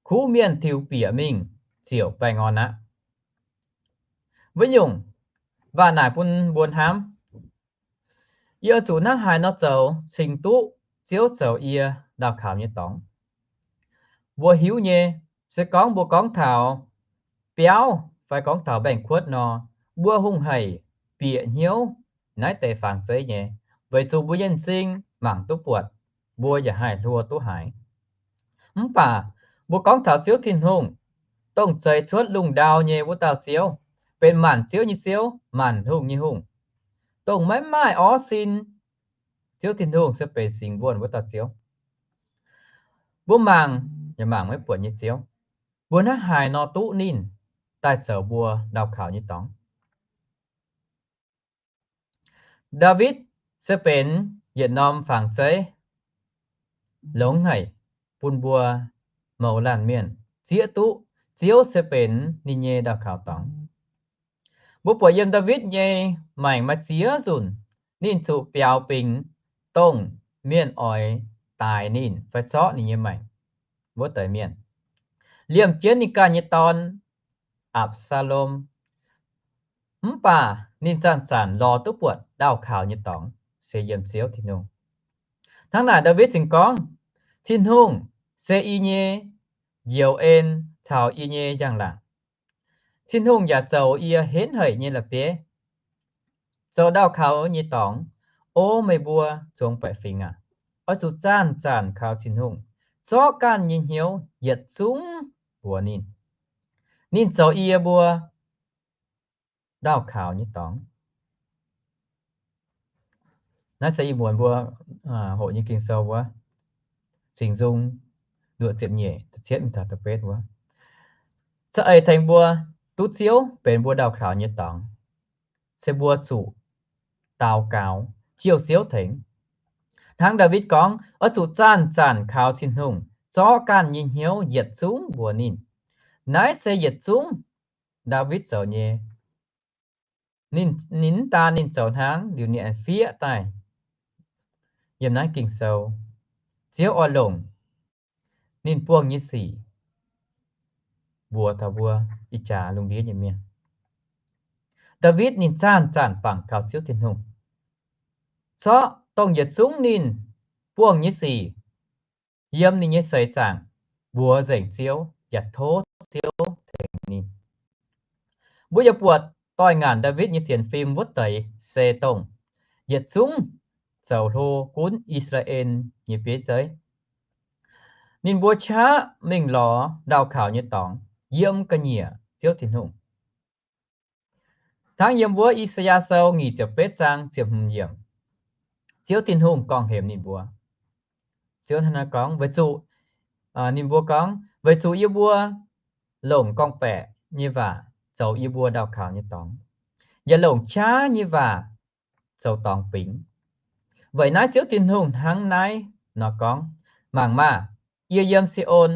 Kuv mienh tiux bieqc mingh ziouc baengh orn aqv. Wuov nyungc waac naaic bun mbuo hnamv, yie oix zuqc hnangv haaix nor zoux cingx duqv Ziouv zoux yie ndau kaux nyei dorngx? Mbuo hiuv nyei, se gorngv mbuo gorngv taux biauv fai gorngv taux mbaengx-kuotv nor, mbuo hungh haic bieqc hnyouv naaiv deix fangx zeiv nyei, weic zuqc mbuo nyei m'zing mangc duqv buatc, mbuo yaac haih hluo duqv haiz. Mv baac mbuo gorngv taux Ziouv Tin-Hungh, dongh zeix cuotv lungh ndau nyei wuov dauh Ziouv, benx maanc ziouv nyei Ziouv, maanc hungh nyei Hungh, dongh maiv maaih orv sin. Ziouv Tin-Hungh se benx singx wuonh wuov dauh Ziouv. Mbuo mangc yaac mangc maiv buatc nyei Ziouv. Mbuo hnangv haaix nor duqv ninh daaih zoux mbuo ndau kaux nyei dorngx? Ndaawitv se benx yietc norm fangx zeiv longx haic bun mbuo mouz laanh mienh zieqv duqv Ziouv se benx ninh nyei ndau kaux dorngx. Mbuo buatc yiem Ndaawitv nyei maengc maaih ziex nzunc ninh zuqc biaux bingx dongh mienh oix daix ninh fai zorqv ninh nyei maengc wuov deix mienh, liemh jienv ninh ganh nyei dorn, Apc^saa^lom. Mv baac ninh zanc-zanc lorz duqv buatc ndau kaux nyei dorngx se yiem Ziouv Tin-Hungh. Hnangv naaic Ndaawitv cingx gorngv, Tin-Hungh se yie nyei njoux en caux yie nyei njang-laangc. Tin-Hungh yaac zoux yie henv haic nyei la'bieiv. Zoux ndau kaux nyei dorngx, o meih mbuo zuangx baeqc fingx aac, oix zuqc zanc-zanc kaux Tin-Hungh, zorqv ganh nyei hnyouv yietc zungv mbuox ninh. Ninh zoux yie mbuo ndau kaux nyei dorngx. Naaiv se ih muonz mbuo hoqc nyei Ging-Sou wuov, Singx Nzung luoqc ziepc nyeic, cietv mingh taux da'betv wuov, za'eix tengx mbuo duqv Ziouv benx mbuo ndau kaux nyei dorngx, se mbuo zuqc daux gaux jouh Ziouv tengx. Hnangv Ndaawitv gorngv, oix zuqc zanc-zanc kaux Tin-Hungh, zorqv ganh nyei hnyouv yietc zungv mbuox ninh. Naaiv se yietc zungv Ndaawitv zoux nyei. Ninh, ninh mv daan ninh zoux hnangv, liuz ninh aengx fiev daaih yiem naaiv Ging-Sou. Ziouv oix longc ninh buangh nyei sic mbuox taux mbuo ih jaax lungh ndiev nyei mienh. Ndaawitv ninh zanc-zanc bangc kaux Ziouv Tin-Hungh, zorqv dongh yietc zungv ninh buangh nyei sic yiem ninh nyei seix zaangc mbuox nzengc Ziouv yaac tov Ziouv tengx ninh. Mbuo yaac buatc doix-ngaanc Ndaawitv nyei sienx fim wuov deix se dongh yietc zungv zoux hlo gunv I^saa^laa^en nyei bieiv zeiv. Ninh mbuo qaqv mingh lorz ndau kaux nyei dorngx yiem ga'nyiec Ziouv Tin-Hungh. Hnangv yiem wuov I^saa^yaa Sou nyic ziepc betv zaang ziepc hmz yiemc, Ziouv Tin-Hungh gorngv hemx ninh mbuo. Ziouv hnangv naaiv gorngv, weic zuqc, ninh mbuo gorngv, weic zuqc yie mbuo longc gorngv-baeqc nyei waac zoux yie mbuo ndau kaux nyei dorngx, yaac longc qaqv nyei waac zoux dorngx bingx. Weic naaiv Ziouv Tin-Hungh hnangv naaiv nor gorngv, mangc maah! Yie yiem Si^on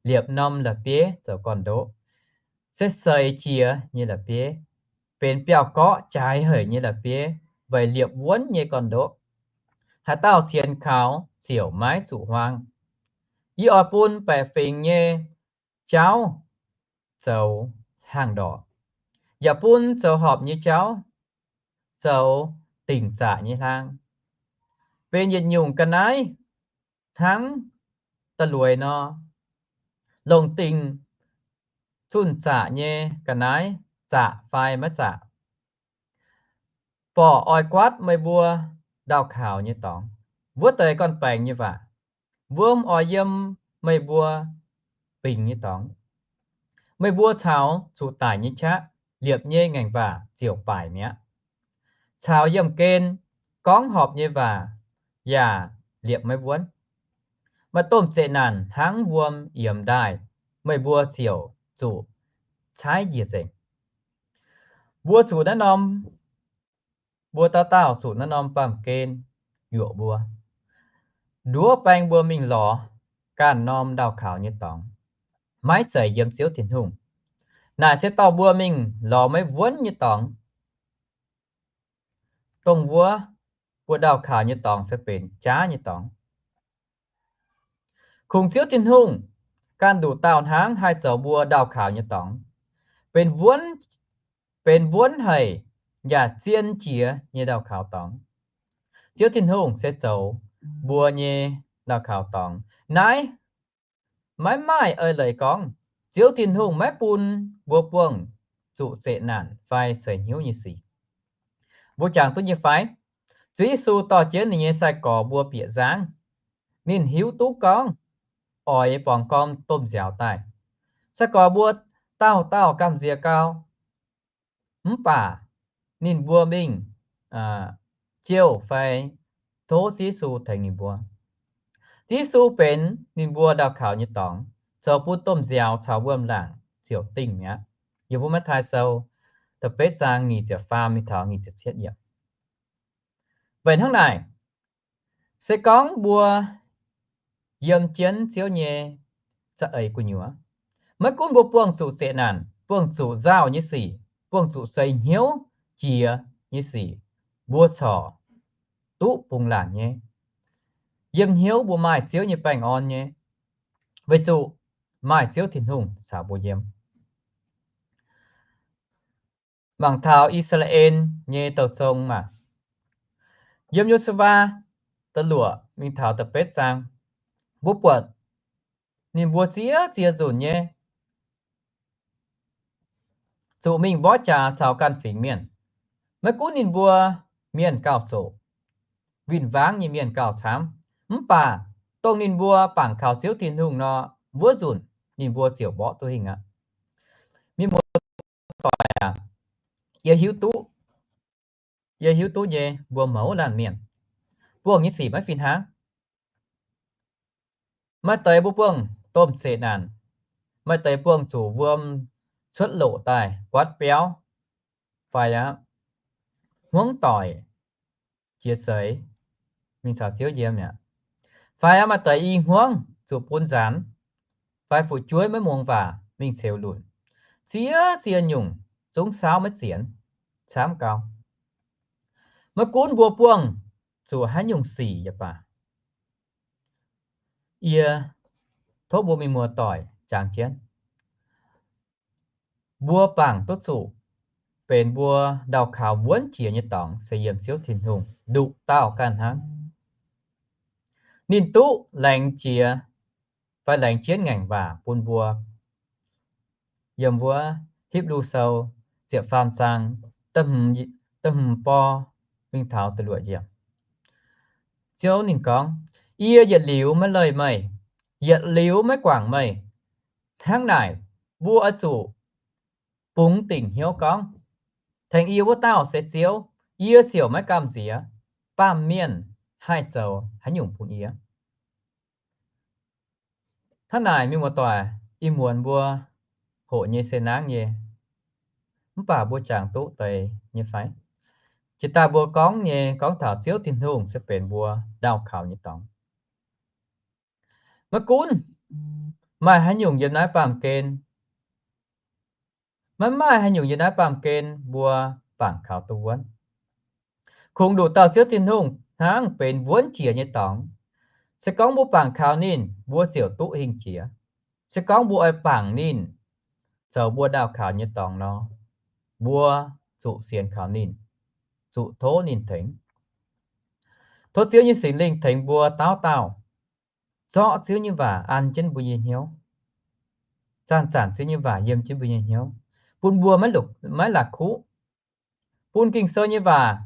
liepc norm la'bieiv zoux gorn-ndoqv, se seix jiex nyei la'bieiv, benx biauv-gorqv jaaix haic nyei la'bieiv, weic liepc wuonv nyei gorn-ndoqv. Haaix dauh sienx kaux ziouc maiv zuqc huaang. Yie oix bun baeqc fingx nyei jauv zoux hlang ndorqc, yaac bun zoux horpc nyei jauv zoux dingc zaqc nyei hlang, benx yietc nyungc ga'naaiv hnangv da'luoix nor, longc dingc zunh zaqc nyei ga'naaiv zaqc fai maiv zaqc. Borqc oix guaatv meih mbuo ndau kaux nyei dorngx wuov deix gorn-baengx nyei waac. Wuom oix yiem meih mbuo bingx nyei dorngx. Meih mbuo caux zuqc daic nyei qaqv liepc nyei ngaengc waac ziouc baaic mi'aqv. Caux yiemh gen gorngv horpc nyei waac yaac liepc maiv wuonv. Maaih domh zeqc naanc hnangv wuom yiemx ndaaih, meih mbuo ziouc zuqc caaiv njiec nzengc. Mbuo zuqc naaiv norm, mbuo dauh dauh zuqc naaiv norm baamh gen yuoqc mbuo, nduov baeng mbuo mingh lorz ganh norm ndau kaux nyei dorngx, maiv zeiz yiem Ziouv Tin-Hungh. Naaic se dorh mbuo mingh lorz maiv wuonv nyei dorngx. Dongh wuov mbuo ndau kaux nyei dorngx se benx jaav nyei dorngx. Kungx Ziouv Tin-Hungh ganh nduqc dauh hnangv haih zoux mbuo ndau kaux nyei dorngx, benx wuonv, benx wuonv haic yaac zien jiex nyei ndau kaux dorngx. Ziouv Tin-Hungh se zoux mbuo nyei ndau kaux dorngx. Naaiv maiv maaih eix leiz gorngv Ziouv Tin-Hungh maiv bun mbuo buangh zuqc zeqc naanc fai seix hnyouv nyei sic. Mbuo jangx duqv nyei fai? Ziouv Yesu dorh jienv ninh nyei sai-gorx mbuo bieqc nzangv. Ninh hiuv duqv gorngv oix borngz gormh domh nziaaux daaih. Sai-gorx mbuo dauh dauh gamh nziex gau, mv baac ninh mbuo mingh jouh fai tov Ziouv Yesu tengx ninh mbuo. Yesu benx ninh mbuo ndau kaux nyei dorngx, zoux bun domh nziaaux caux wuom-laangc ziouc dingh mi'aqv. Yiem mbuo Matv^taai Sou da'betv zaang nyic ziepc faam mingh taux nyic ziepc cietv yiemc. Weic hnangv naaic, se gorngv mbuo yiem jienv Ziouv nyei za'eix gu'nyuoz, maiv gunv mbuo buangh zuqc zeqc naanc, buangh zuqc nzauh nyei sic, buangh zuqc seix hnyouv jiex nyei sic, mbuo corc duqv bungx laangc nyei. Yiem hnyouv mbuo maaih Ziouv nyei baengh orn nyei, weic zuqc maaih Ziouv Tin-Hungh caux mbuo yiem. Mangc taux I^saa^laa^en nyei douh zong maah! Yiem Yo^su^waa da'luoqc mingh taux da'betv zaang, mbuo buatc ninh mbuo ziex ziex nzunc nyei zuqc mingh mborqv jaax caux ganh fingx mienh. Maiv gunv ninh mbuo mienh gauh zoqc, win-wangv nyei mienh gauh camv, mv baac dongh ninh mbuo bangc kaux Ziouv Tin-Hungh nor, wuov nzunc ninh mbuo ziouc mborqv duqv hingh aqv. Mienh muoz-doic aac, yie hiuv duqv, yie hiuv duqv nyei, mbuo mouz laanh mienh buangh nyei sic maiv fih hnangv. Maaih deix mbuo buangh domh zeqc naanc, maaih deix buangh zuqc wuom cuotv loqc daaih guaatv biauv, fai aqv, hmuangv doic jiex seix mingh caux Ziouv yiem mi'aqv. Fai aqv, maaih deix i hmuangv zuqc bun nzaanx, fai fu'jueiv maiv muangx waac mingh ceux lunc. Ziex ziex nyungc zungv saauv maiv zienx, camv gau. Maiv gunv mbuo buangh zuqc haaix nyungc sic yaac baac, yie tov mbuo mienh muoz-doic jangx jienv, mbuo bangc duqv zuqc benx mbuo ndau kaux wuonv jiex nyei dorngx se yiem Ziouv Tin-Hungh nduqc dauh ganh hnangv. Ninh duqv laengz jiex fai laengz jienv ngaengc waac bun mbuo. Yiem wuov Hipv^lu Sou ziepc faam zaang da'hmz bor mingh taux da'luoqc yiemc, Ziouv ninh gorngv, Yie yietc liuz maiv leih meih, yietc liuz maiv guangc meih. Hnangv naaic, mbuo oix zuqc bungx dingc hnyouv gorngv, Tengx yie wuov dauh se Ziouv, yie ziouc maiv gamh nziex baamh mienh haih zoux haaix nyungc bun yie. Hnangv naaic, mienh muoz-doic, ih muonz mbuo hoqc nyei se nangv nyei, mv baac mbuo jangx duqv deix nyei fai? Jiex daaih mbuo gorngv nyei, gorngv taux Ziouv Tin-Hungh se benx mbuo ndau kaux nyei dorngx. Maiv gunv maaih haaix nyungc yiem naaiv baamh gen, maiv maaih haaix nyungc yiem naaiv baamh gen mbuo bangc kaux duqv wuonv. Kungx nduqc dauh Ziouv Tin-Hungh hnangv benx wuonv jiex nyei dorngx. Se gorngv mbuo bangc kaux ninh, mbuo ziouc duqv hingh jiex. Se gorngv mbuo oix bangc ninh zoux mbuo ndau kaux nyei dorngx nor, mbuo zuqc sienx kaux ninh, zuqc tov ninh tengx. Tov Ziouv nyei Singx Lingh tengx mbuo dauh dauh zorqv Ziouv nyei waac an jienv mbuo nyei hnyouv, zanc-zanc Ziouv nyei waac yiem jienv mbuo nyei hnyouv, bun mbuo maiv la'kuqv, bun Ging-Sou nyei waac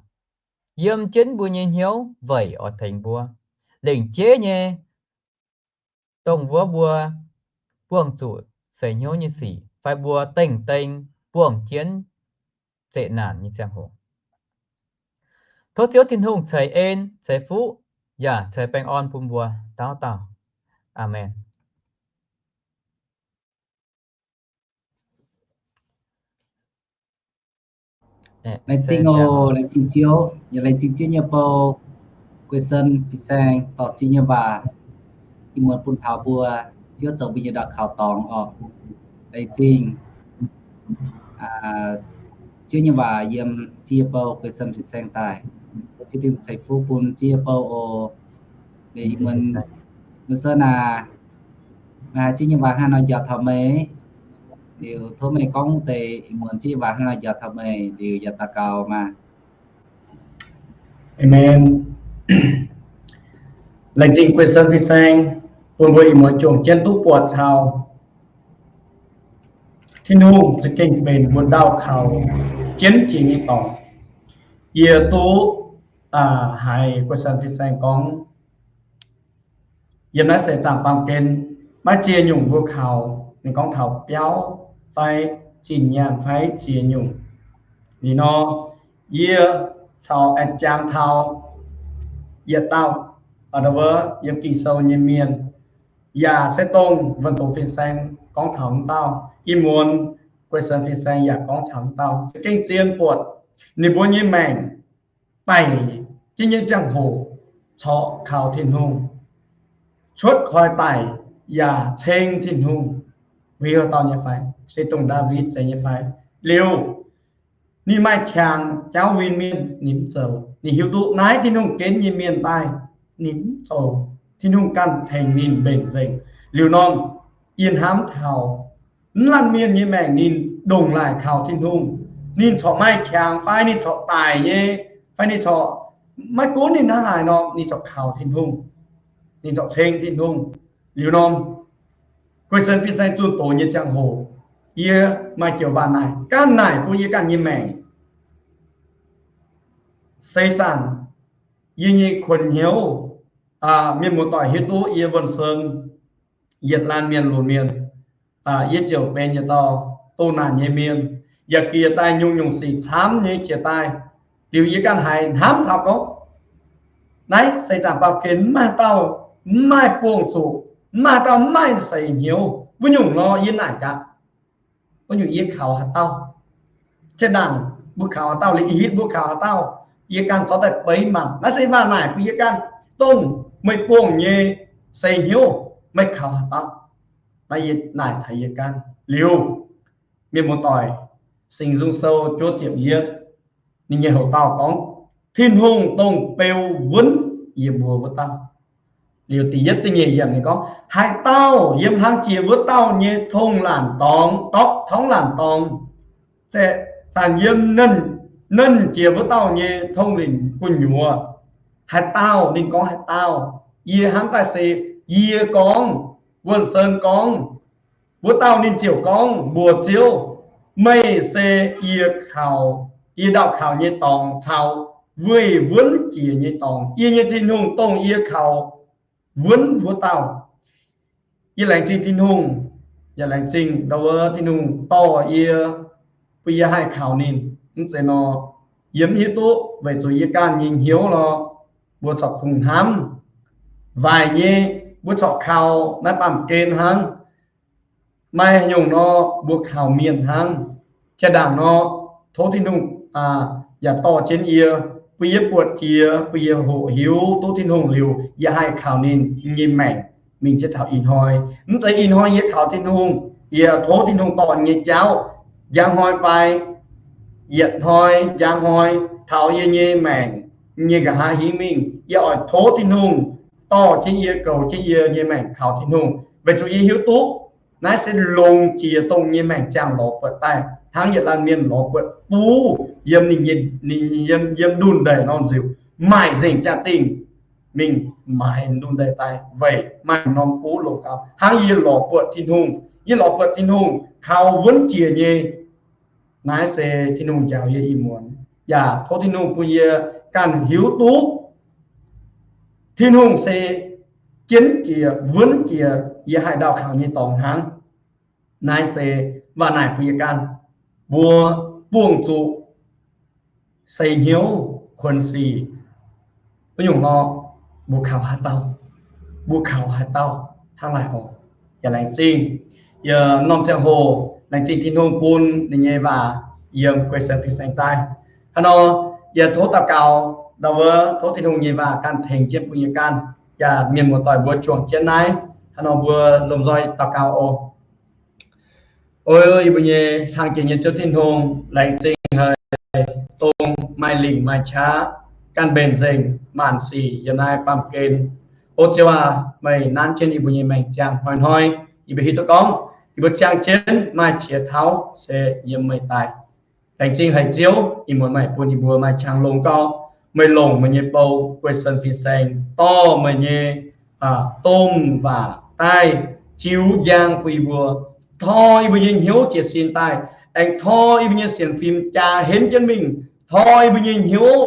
yiem jienv mbuo nyei hnyouv weic oix tengx mbuo, lengc jeiv nyei dongh wuov mbuo buangh zuqc seix hnyouv nyei sic fai mbuo dengh deng buangh jienv zeqc naanc nyei ziangh hoc. Tov Ziouv Tin-Hungh ceix en, ceix fuqv, yaac ceix baengh orn bun mbuo dauh dauh. Aamen. Laengz zingh oc, laengz zingh Ziouv, yaac laengz zingh Ziouv nyei bou, Guei Sen fin-saeng dorh Ziouv nyei waac ih muonz bun taux mbuo, Ziouv zoux mbuo nyei ndau kaux dorngx oc. Laengz zingh Ziouv nyei waac yiem Ziouv nyei bou, Guei Sen fin-saeng daaih. Tov Ziouv Tin-Hungh ceix fuqv bun Ziouv nyei bou oc. Liuz ih muonz, Guei Sen aac, meih haiz Ziouv nyei waac hnangv haaix nor njaaux taux meih, liuz tov meih gorngv deix ih muonz Ziouv nyei waac hnangv haaix nor njaaux taux meih, liuz yaac daux gaux maah. Aamen. Laengz zingh Guei Sen fin-saeng bun mbuo ih muonz juangc jienv duqv buatc taux Tin-Hungh za'gengh benx mbuo ndau kaux jienv jiex nyei dorngx. Yie duqv haiz Guei Sen fin-saeng gorngv, yiem naaiv seix zaangc baamh gen, maiv ziex nyungc mbuo kaux, ninh gorngv taux biauv fai zinh nyaanh fai ziex nyungc. Liuz nor, yie caux aengx jangx taux yietc dauh Ndo wuov yiem Ging-Sou nyei mienh, yaac se dongh Wuonh Doz fin-saeng gorngv taux wuov dauh, ih muonz Guei Sen fin-saeng yaac gorngv taux wuov dauh. Za'gengh zien buatc ninh mbuo nyei maengc daic jienv nyei ziangh hoc corc kaux Tin-Hungh, cuotv koi daic yaac ceng Tin-Hungh. Mbuo hiuv dauh nyei fai? Se dongh Ndaawitv zeiz nyei fai? Liuz, ninh maaih qangx jauv win mienh, ninh mv zoux. Ninh hiuv duqv naaiv Tin-Hungh ginv nyei mienh daaih, ninh mv zoux. Tin-Hungh ganh tengx ninh mbenc nzengc. Liuz norm yie hnamv taux mv laanh mienh nyei maengc ninh ndongc laaic kaux Tin-Hungh, ninh corc maaih qangx fai ninh corc daic nyei, fai ninh corc maiv gunv ninh hnangv haaix nor, ninh corc kaux Tin-Hungh, ninh corc ceng Tin-Hungh. Liuz norm Guei Sen fin-saeng zunh doz nyei ziangh hoc, yie maaih joux waac naaic, ganh naaic bun yie ganh nyei maengc. Se zanc yie nyei kuonx hnyouv, mienh muoz-doic hiuv duqv yie Wuonh Sen yietc laanh mienh lunx mienh, yie ziouc benx yietc dauh doh naanc nyei mienh, yaac jiex daaih nyungc-nyungc sic camv nyei jiex daaih. Liuz yie ganh haiz hnamv taux gorngv, naaiv seix zaangc baamh gen mv maaih dauh mv maaih buangh zuqc, mv maaih dauh mv maaih seix hnyouv. Wuov nyungc nor yie naaic gaax, wuov nyungc yie kaux haaix dauh? Zinh ndaangc mbuo kaux haaix dauh, liuz ih hitv mbuo kaux haaix dauh, yie ganh zorqv daaih beiv mangc. Naaiv se waac naaic bun yie ganh, dongh meih buangh nyei seix hnyouv meih kaux haaix dauh? Naaiv yie naaic taux yie ganh. Liuz, mienh muoz-doic, Singx Nzung Sou juov ziepc yietv, ninh nyei houc dauh gorngv, Tin-Hungh dongh beu wuonv yie mbuo wuov dauh. Liuz da'yietv da'nyeic yiemc ninh gorngv, haaix dauh yiem hlang jiex wuov dauh nyei tong laanh dorngx, dorqv tongv laanh dorngx, se zanc yiem nenv jiex wuov dauh nyei tong-lingc gu'nyuoz. Haaix dauh? Ninh gorngv haaix dauh? Yie hnamv daaih se yie gorngv, Wuonh Sen gorngv, wuov dauh ninh ziouc gorngv mbuox Ziouv, meih se yie kaux, yie ndau kaux nyei dorngx caux weih wuonv jiex nyei dorngx. Yie nyei Tin-Hungh dongh yie kaux wuonv wuov dauh. Yie laengz zingh Tin-Hungh, yaac laengz zingh ndau wuov Tin-Hungh dorh yie, bun yie haih kaux ninh. Mv zeiz nor, yie mv hiuv duqv weic zuqc yie ganh nyei hnyouv lorqc, mbuo corc kungx hnamv waaic nyei, mbuo corc kaux naaiv baamh gen hnangv. Maaih nyungc nor mbuo kaux mienh hnangv. Jaa-ndaangc nor, tov Tin-Hungh yaac dorh jienv yie, bun yie buatc jiex, bun yie hoqc hiuv duqv Tin-Hungh liuz, yie haih kaux ninh nyei maengc mingh jienv taux ih hnoi. Mv zeiz ih hnoi yie kaux Tin-Hungh, yie tov Tin-Hungh dorh nyei jauv, njang hnoi fai yietc hnoi, njang hnoi, taux yie nyei maengc nyei nqa'haav hingv mingh, yie oix tov Tin-Hungh dorh jienv yie, goux jienv yie nyei maengc kaux Tin-Hungh, weic zuqc yie hiuv duqv naaiv se longx jiex dongh nyei maengc ziangh lorz buatc daaih, hnangv yietc laanh mienh lorz buatc buv yiem ninh, yiem, yiem ndunh ndeic nor nziux, maaih nzengc jaa-dingh mingh maaiz ndunh ndeic daaih weic maaih norm buv longc gaux. Hnangv yie lorz buatc Tin-Hungh, yie lorz buatc Tin-Hungh kaux wuonv jiex nyei. Naaiv se Tin-Hungh njaaux yie ih muonz, yaac tov Tin-Hungh bun yie ganh hiuv duqv Tin-Hungh se jienv jiex, wuonv jiex yie haih ndau kaux nyei dorngx hnangv. Naaiv se waac naaic bun yie ganh, mbuo buangh zuqc seix hnyouv kuonx sic wuov nyungc nor, mbuo kaux haaix dauh? Mbuo kaux haaix dauh hnangv naaic oc? Yaac laengz zingh, yie norm ziangh hoc laengz zingh Tin-Hungh bun ninh nyei waac yiem Guei Sen fin-saeng daaih. Hnangv nor, yie tov daux gaux ndau wuov, tov Tin-Hungh nyei waac ganh tengx jienv bun yie ganh, yaac mienh muoz-doic mbuo juangc jienv naaiv. Hnangv nor mbuo lomh nzoih daux gaux oc. O yie mbuo nyei hlang jiex nyei Ziouv Tin-Hungh, laengz zingh haic dongh maaih lingc maaih qaqv, ganh mbenc nzengc maanc sic yiem naaiv baamh gen. O Ziouv aac, meih nanv jienv yie mbuo nyei maengc ziangh hnoi-hnoi. Yie mbuo hiuv duqv gorngv yie mbuo ziangh jienv maaih qiex tauv se yiem meih daaih. Laengz zingh haic Ziouv, ih muonz meih bun yie mbuo maaih qangx longx gau. Meih longc meih nyei bou Guei Sen fin-saeng dorh meih nyei domh waac daaih ziux njang bun yie mbuo, tor yie mbuo nyei hnyouv jiez sin daaih, aengx tor yie mbuo nyei sienx fim jaa henv jienv mingh, tor yie mbuo nyei hnyouv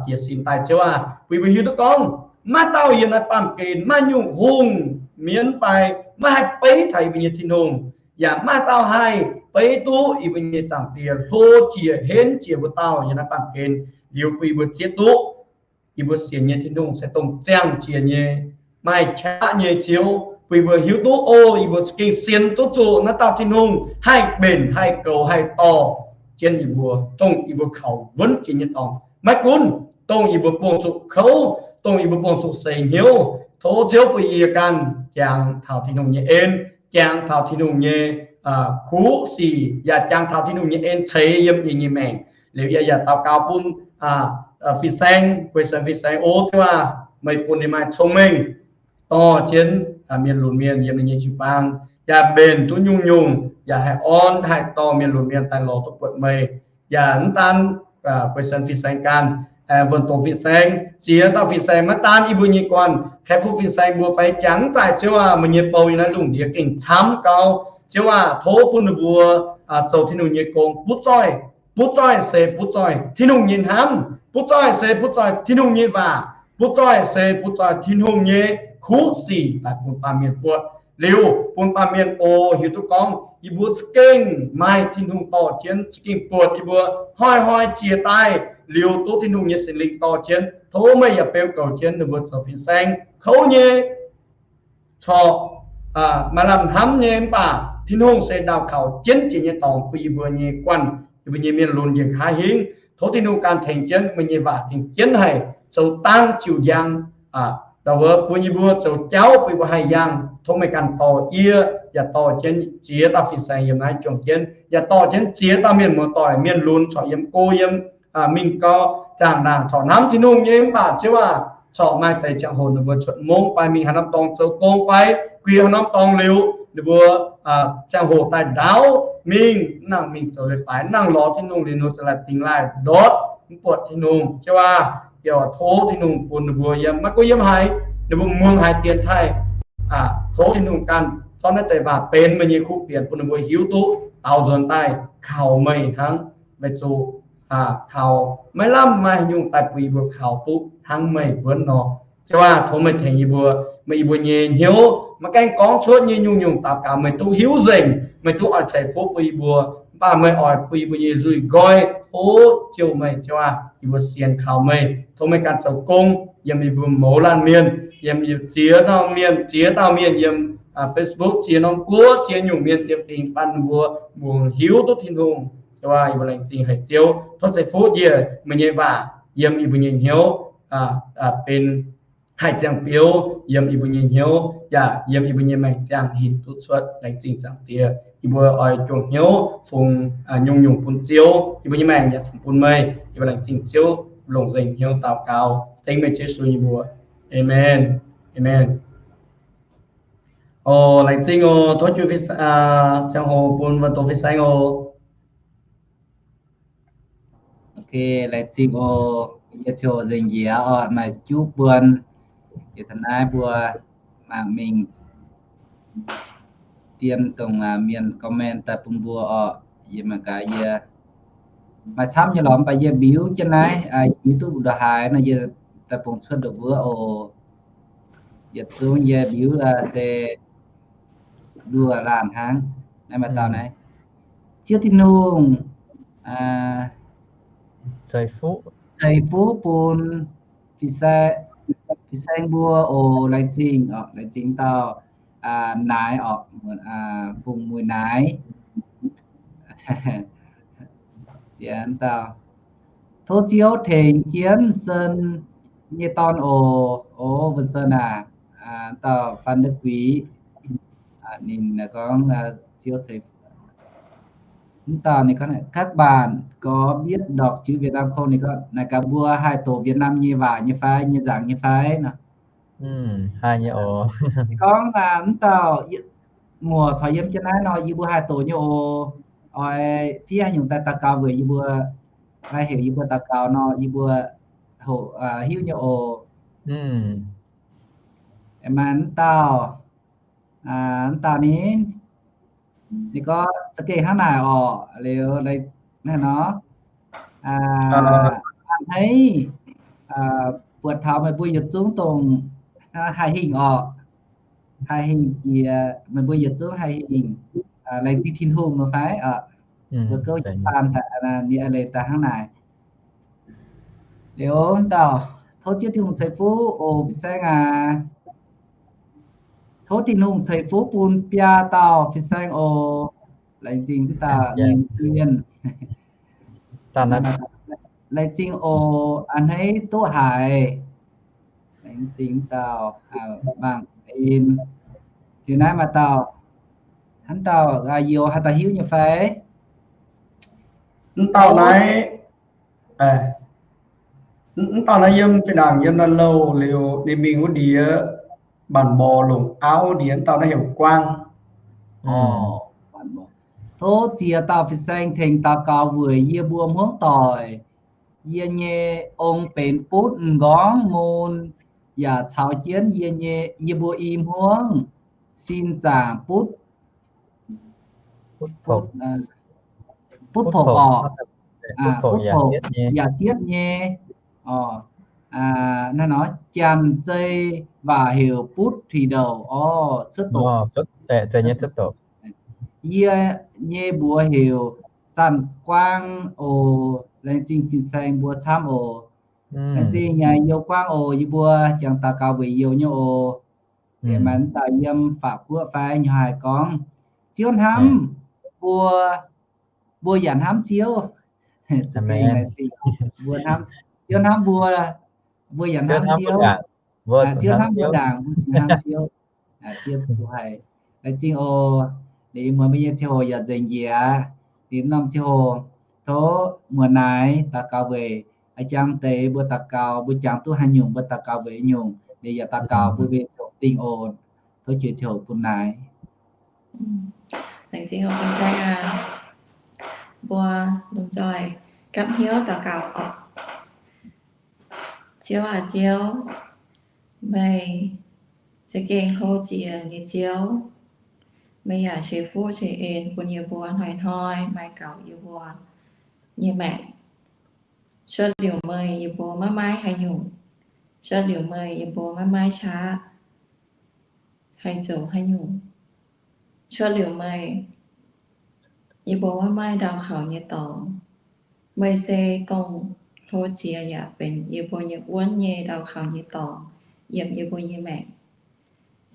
jiez sin daaih. Ziouv aac, bun yie mbuo hiuv duqv gorngv maiv dauh yiem naaiv baamh gen, maiv nyungc hungh mienv fai maiv haih beiv taux yie mbuo nyei Tin-Hungh, yaac maiv dauh haih beiv duqv yie mbuo nyei Zaangc Diex hlo jiex henv jiex wuov dauh yiem naaiv baamh gen. Liuz bun yie mbuo zieqv duqv Yie mbuo sienx nyei Tin-Hungh se dongh ziangh jiex nyei, maaih qaqv nyei Ziouv, bun yie mbuo hiuv duqv, o, yie mbuo za'gengh sienx duqv zuqc naaiv dauh Tin-Hungh haih mbenc, haih goux, haih dorh jienv yie mbuo, dongh yie mbuo kaux wuonv jiex nyei dorngx. Maiv gunv dongh yie mbuo buangh zuqc kouv, dongh yie mbuo buangh zuqc seix hnyouv, tov Ziouv bun yie ganh jangx taux Tin-Hungh nyei en, jangx taux Tin-Hungh nyei kuv sic, yaac jangx taux Tin-Hungh nyei en ceix yiem yie nyei maengc. Liuz yie yaac daux gaux bun fin-saeng, Guei Sen fin-saeng, o Ziouv aac, meih bun ninh maaih cong-mengh dorh jienv mienh lunx mienh yiem ninh nyei jiu-baang, yaac mbenc duqv nyungc-nyungc, yaac haih orn haih dorh mienh lunx mienh daaih lorz duqv buatc meih. Yaac mv daan Guei Sen fin-saeng ganh, Wuonh Doz fin-saeng, ziex dauh fin-saeng, maiv daan yie mbuo nyei guanh, Kaeqv Fu fin-saeng mbuo fai jangx mv zaaic, Ziouv aac, meih nyei bou yiem naaiv lungh ndiev gengh camv gau. Ziouv aac, tov bun ninh mbuo zoux Tin-Hungh nyei gong, butv zoih, butv zoih se butv zoih Tin-Hungh nyei hnamv, butv zoih se butv zoih Tin-Hungh nyei waac, butv zoih se butv zoih Tin-Hungh nyei kuv sic daaih bun baamh mienh buatc. Liuz bun baamh mienh oc hiuv duqv gorngv yie mbuo za'gengh maaih Tin-Hungh dorh jienv, za'gengh buatc yie mbuo hnoi-hnoi jiex daaih liuz duqv Tin-Hungh nyei Singx Lingh dorh jienv. Tov meih yaac beu goux jienv ninh mbuo zoux fin-saeng kouv nyei, corc maaih lamh hnamv nyei, mv baac Tin-Hungh se ndaauh kaux jienv jiex nyei dorngx bun yie mbuo nyei guanh, yie mbuo nyei mienh lunx njiec nqa'haav hingv. Tov Tin-Hungh ganh tengx jienv, meih nyei waac gengh jienv haic zoux dang jiuc njang, ndau wuov bun yie mbuo zoux jauv bun yie mbuo haih yangh. Tov meih ganh dorh yie, yaac dorh jienv ziex dauh fin-saeng yiem naaiv juangc jienv, yaac dorh jienv ziex dauh mienh muoz-doic mienh lunx corc yiem go yiem mingh gau, zaangc ndaangc corc hnamv Tin-Hungh nyei, mv baac Ziouv aac, corc maaih deix ziangh hoc ninh mbuo cuotv mungv fai mingh haaix norm dorngx zoux gong fai guih haaix norm dorngx liuz, ninh mbuo ziangh hoc daaih ndaauv mingh, mv nangc mingh zoux leiz-baaix, mv nangc lorz Tin-Hungh liuz, ninh mbuo za'gengh laaic dingx laaic ndortv, mv buatc Tin-Hungh. Ziouv aac, yie tov Tin-Hungh bun ninh mbuo yiem maiv gunv yiem haaix, ninh mbuo muangx haaix dienx taaih, tov Tin-Hungh ganh zorqv naaiv deix waac benx meih nyei kuv fienx bun ninh mbuo hiuv duqv daaux nzuonx daaih kaux meih hnangv, weic zuqc kaux maiv lamh maaih nyungc daaih bun yie mbuo kaux duqv hnangv meih wuonv nor. Ziouv aac, tov meih tengx yie mbuo, meih yie mbuo nyei hnyouv maiv gaengh gorngv cuotv nyei nyungc-nyungc daux gaux meih duqv hiuv nzengc, meih duqv oix ceix fuqv bun yie mbuo, mv baac meih oix bun yie mbuo nyei nzuih nqoi tov jouh meih. Ziouv aac, yie mbuo sienx kaux meih, tov meih ganh zoux gong yiem yie mbuo mouz laanh mienh, yiem ziex dauh mienh, ziex dauh mienh yiem Facebook, ziex norm guoqv, ziex nyungc mienh, ziex fingx faan ninh mbuo muangx hiuv duqv Tin-Hungh. Ziouv aac, yie mbuo laengz zingh haic Ziouv, tov ceix fuqv njiec meih nyei waac yiem yie mbuo nyei hnyouv, benx haih ziangh biouv yiem yie mbuo nyei hnyouv, yaac yiem yie mbuo nyei maengc ziangh hinc duqv cuotv. Laengz zingh Zaangc Diex, yie mbuo oix juangc hnyouv fungx nyungc-nyungc bun Ziouv, yie mbuo nyei maengc yaac fungx bun meih. Yie mbuo laengz zingh Ziouv, longc nzengc hnyouv daux gaux dengv meih Yesu nyei mbuox. Aamen. Aamen. Oc, laengz zingh oc. Tov jiu ziangh hoc bun Wuonh Doz fin-saeng oc. Ok, laengz zingh oc. Yie ziouc nzengc njiec oc, maaih juqv buonc. Yie taux naaiv mbuo mangc mingh dien dongh mienh comment daaih bun mbuo oc. Yie mangc gaax yie maaih camv nyei lorqc, mv baac yie mbiuv jienv naaiv, yie mbiuv duqv ndongc haaix nor yie daaih bungx cuotv ndongc wuov oc. Yietc zungv yie mbiuv se nduoh laanh hnangv. Naaiv maaih dauh naaiv, Ziouv Tin-Hungh ceix fuqv bun fin-saeng mbuo oc. Laengz zingh oc, laengz zingh dauh naaiv oc, Fungx Muic naaiv. Tov Ziouv tengx jienv Sen nyei dorn oc. O, Sen aac, dauh Faan Deix Guix, ninh gorngv Ziouv ceix Mv dauh ninh gorngv, Các bạn có biết đọc chữ Việt Nam không? Ninh gorngv, naaic gaax mbuo haih doqc Việt Nam nyei waac nyei fai, nyei nzaangc nyei fai nor. Haih nyei oc. Ninh gorngv mv dauh muoc caux yiem jienv naaiv nor, yie mbuo haih doqc nyei oc. Oix fiev haaix nyungc daaih daux gaux weic yie mbuo, fai heuc yie mbuo daux gaux nor, yie mbuo hoqc hiuv nyei oc. Maaih mv dauh, mv dauh ninh, ninh gorngv za'gengh hnangv naaic orqc, liuz naaiv nor, a'hneiv buatc taux meih mbuo yietc zungv dongh haih hingh orqc, haih hingh jiex, meih mbuo yietc zungv haih hingh, laengz zingh Tin-Hungh nor fai? Mbuo gouv jienv faan daaih, ninh a'leiz daaih hnangv naaic. Liuz dauh Tov Ziouv Tin-Hungh ceix fuqv oc, fin-saeng aac. Tov Tin-Hungh ceix fuqv bun biaa dauh fin-saeng oc. Laengz zingh dauh Nien Dien. Laengz zingh oc, a'hneiv duqv haiz. Laengz zingh dauh Mangc En. Liuz naaiv maaih dauh, hnangv dauh youz haaix dauh hiuv nyei fai? Mv dauh naaiv, mv dauh naaiv yiem fih nangc yiem naaiv louh liuz ninh mingh wuov ndiev, Baanc Mborc longc auv wuov ndiev, mv dauh naaiv heuc Guaang. Tov ziex dauh fin-saeng tengx daux gaux weic yie mbuo hmuangv doic. Yie nyei ong benx butv m'nqorngv mun, yaac caux jienv yie nyei, yie mbuo i hmuangv sin zaangc butv, butv poqc orqc, butv poqc yaac sietv nyei. Naaiv nor Janx zei waac heuc butv thủy đậu orqc, cuotv doqc. Yie nyei mbuox heuc Zanh Guaang oc. Laengz zingh fin-saeng mbuo camv oc. Laengz zingh yie youz Guaang oc. Yie mbuo jangx daux gaux weic youz nyei oc. Liuz maaih dauh yiem法国fai nyei haiz gorngv, Ziouv hnamv mbuo, mbuo yaac hnamv Ziouv. Mbuo hnamv, Ziouv hnamv mbuo, mbuo yaac hnamv Ziouv. Ziouv hnamv mbuo ndaangc, mbuo hnamv Ziouv. Dieh zuqc haiz, laengz zingh oc. Liuz muonz mbuo nyei ziangh hoc yaac nzengc njiec. Liuz norm ziangh hoc, tov muonz naaic daux gaux weic a'jang deix mbuo daux gaux, mbuo jangx duqv haaix nyungc mbuo daux gaux weic nyungc. Liuz yaac daux gaux bun mbuo nyei ziangh hoc dingh oc. Tov jiex ziangh hoc bun naaic. Laengz zingh oc, fin-saeng aac. Mbuo lomh nzoih gapv hnyouv daux gaux oc. Ziouv aac, Ziouv, meih za'gengh hlo jiex nyei Ziouv. Meih yaac ceix fuqv ceix en bun yie mbuo hnoi-hnoi maiv gaux yie mbuo nyei maengc. Cuotv liuz meih yie mbuo maiv maaih haaix nyungc. Cuotv liuz meih yie mbuo maiv maaih qaqv haih zoux haaix nyungc. Cuotv liuz meih, yie mbuo maiv maaih ndau kaux nyei dorngx. Meih se dongh hlo jiex yaac benx yie mbuo nyei wuonv nyei ndau kaux nyei dorngx yiem yie mbuo nyei maengc.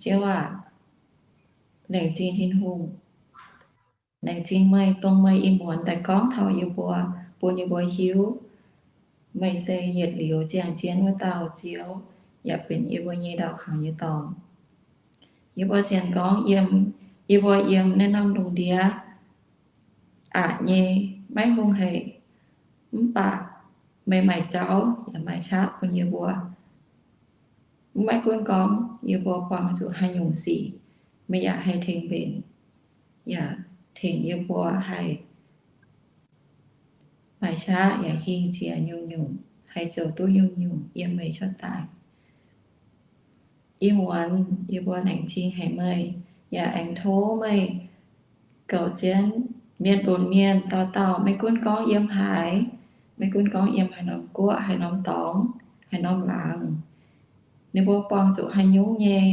Ziouv aac, laengz zingh Tin-Hungh. Laengz zingh meih dongh meih ih muonz daaih gorngv taux yie mbuo, bun yie mbuo hiuv meih se yietc liuz ziangh jienv wuov dauh Ziouv, yaac benx yie mbuo nyei ndau kaux nyei dorngx. Yie mbuo sienx gorngv yiem, yie mbuo yiem naaiv norm lungh ndiev aqc nyei maiv hungh hec, mv baac meih maaih jauv yaac maaih qaqv bun yie mbuo. Maiv gunv gorngv yie mbuo buangh zuqc haaix nyungc sic, meih yaac haih tengx mbenc, yaac tengx yie mbuo haih maaih qaqv yaac hingh jiex nyungc-nyungc, haih zoux duqv nyungc-nyungc yiem meih cuotv daaih. Ih muonz yie mbuo laengz zingh haic meih, yaac aengx tov meih goux jienv mienh lunx mienh dauh dauh, maiv gunv gorngv yiem haaix, maiv gunv gorngv yiem haaix norm guoqv, haaix norm dorngx, haaix norm laangz, ninh mbuo buangh zuqc haaix nyungc nyei,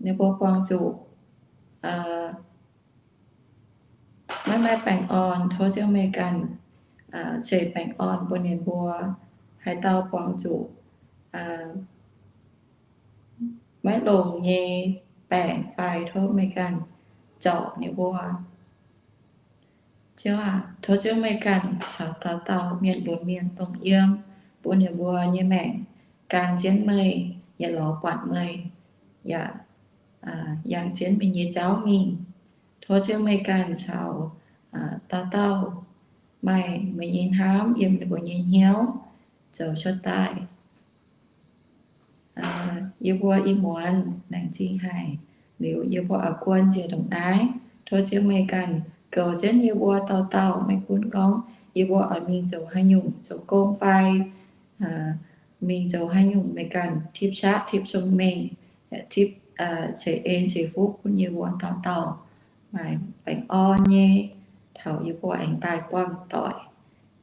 ninh mbuo buangh zuqc maiv maaih baengh orn, tov Ziouv meih ganh ceix baengh orn bun ninh mbuo. Haaix dauh buangh zuqc maiv longx nyei baengc fai, tov meih ganh zorc ninh mbuo. Ziouv aac, tov Ziouv meih ganh caux dauh dauh mienh lunx mienh dongh yiem, bun ninh mbuo nyei maengc gan jienv meih, yietc lorz buatc meih, yaac yangh jienv meih nyei jauv mingh. Tov Ziouv meih ganh caux dauh dauh maaih meih nyei hnamv yiem ninh mbuo nyei hnyouv zoux cuotv daaih. Yie mbuo ih muonz laengz zingh haic, liuz yie mbuo oix guon njiec ndongc naaiv. Tov Ziouv meih ganh goux jienv yie mbuo dauh dauh, maiv gunv gorngv yie mbuo oix mingh zoux haaix nyungc, zoux gong fai mingh zoux haaix nyungc, meih ganh tipv qaqv tipv cong-mengh, tipv ceix en ceix fuqv bun yie mbuo dauh dauh maaih baengh orn nyei, taux yie mbuo aengx daaih buangh doic.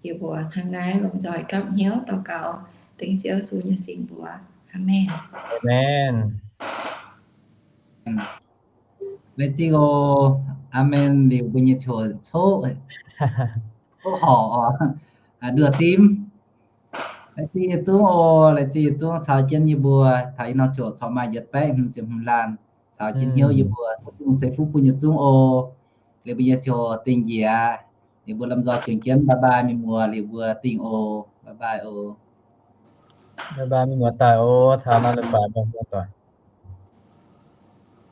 Yie mbuo hnangv naaiv lomh nzoih gapv hnyouv daux gaux dengv Ziouv Yesu nyei singx mbuox. Aamen. Aamen. Laengz zingh oc. Aamen liuz mbuo nyei coc coqv horc oc, nduoh dimv. Laengz zingh yietc zungv oc. Laengz zingh yietc zungv caux jienv yie mbuo taux ih norm ziouc corc maaih yietc baeqv hmz ziepc hmz laanh caux jienv hnyouv yie mbuo. Tov Tin-Hungh ceix fuqv bun yietc zungv oc. Liuz mbuo nyei ziouc dingh njiec. Liuz mbuo lomh nzoih juangc jienv bye bye mienh muoz. Liuz mbuo dingh oc. Bye bye oc. Bye bye mienh muoz daaih oc. Taux naaiv leiz-baaix mbuo doic.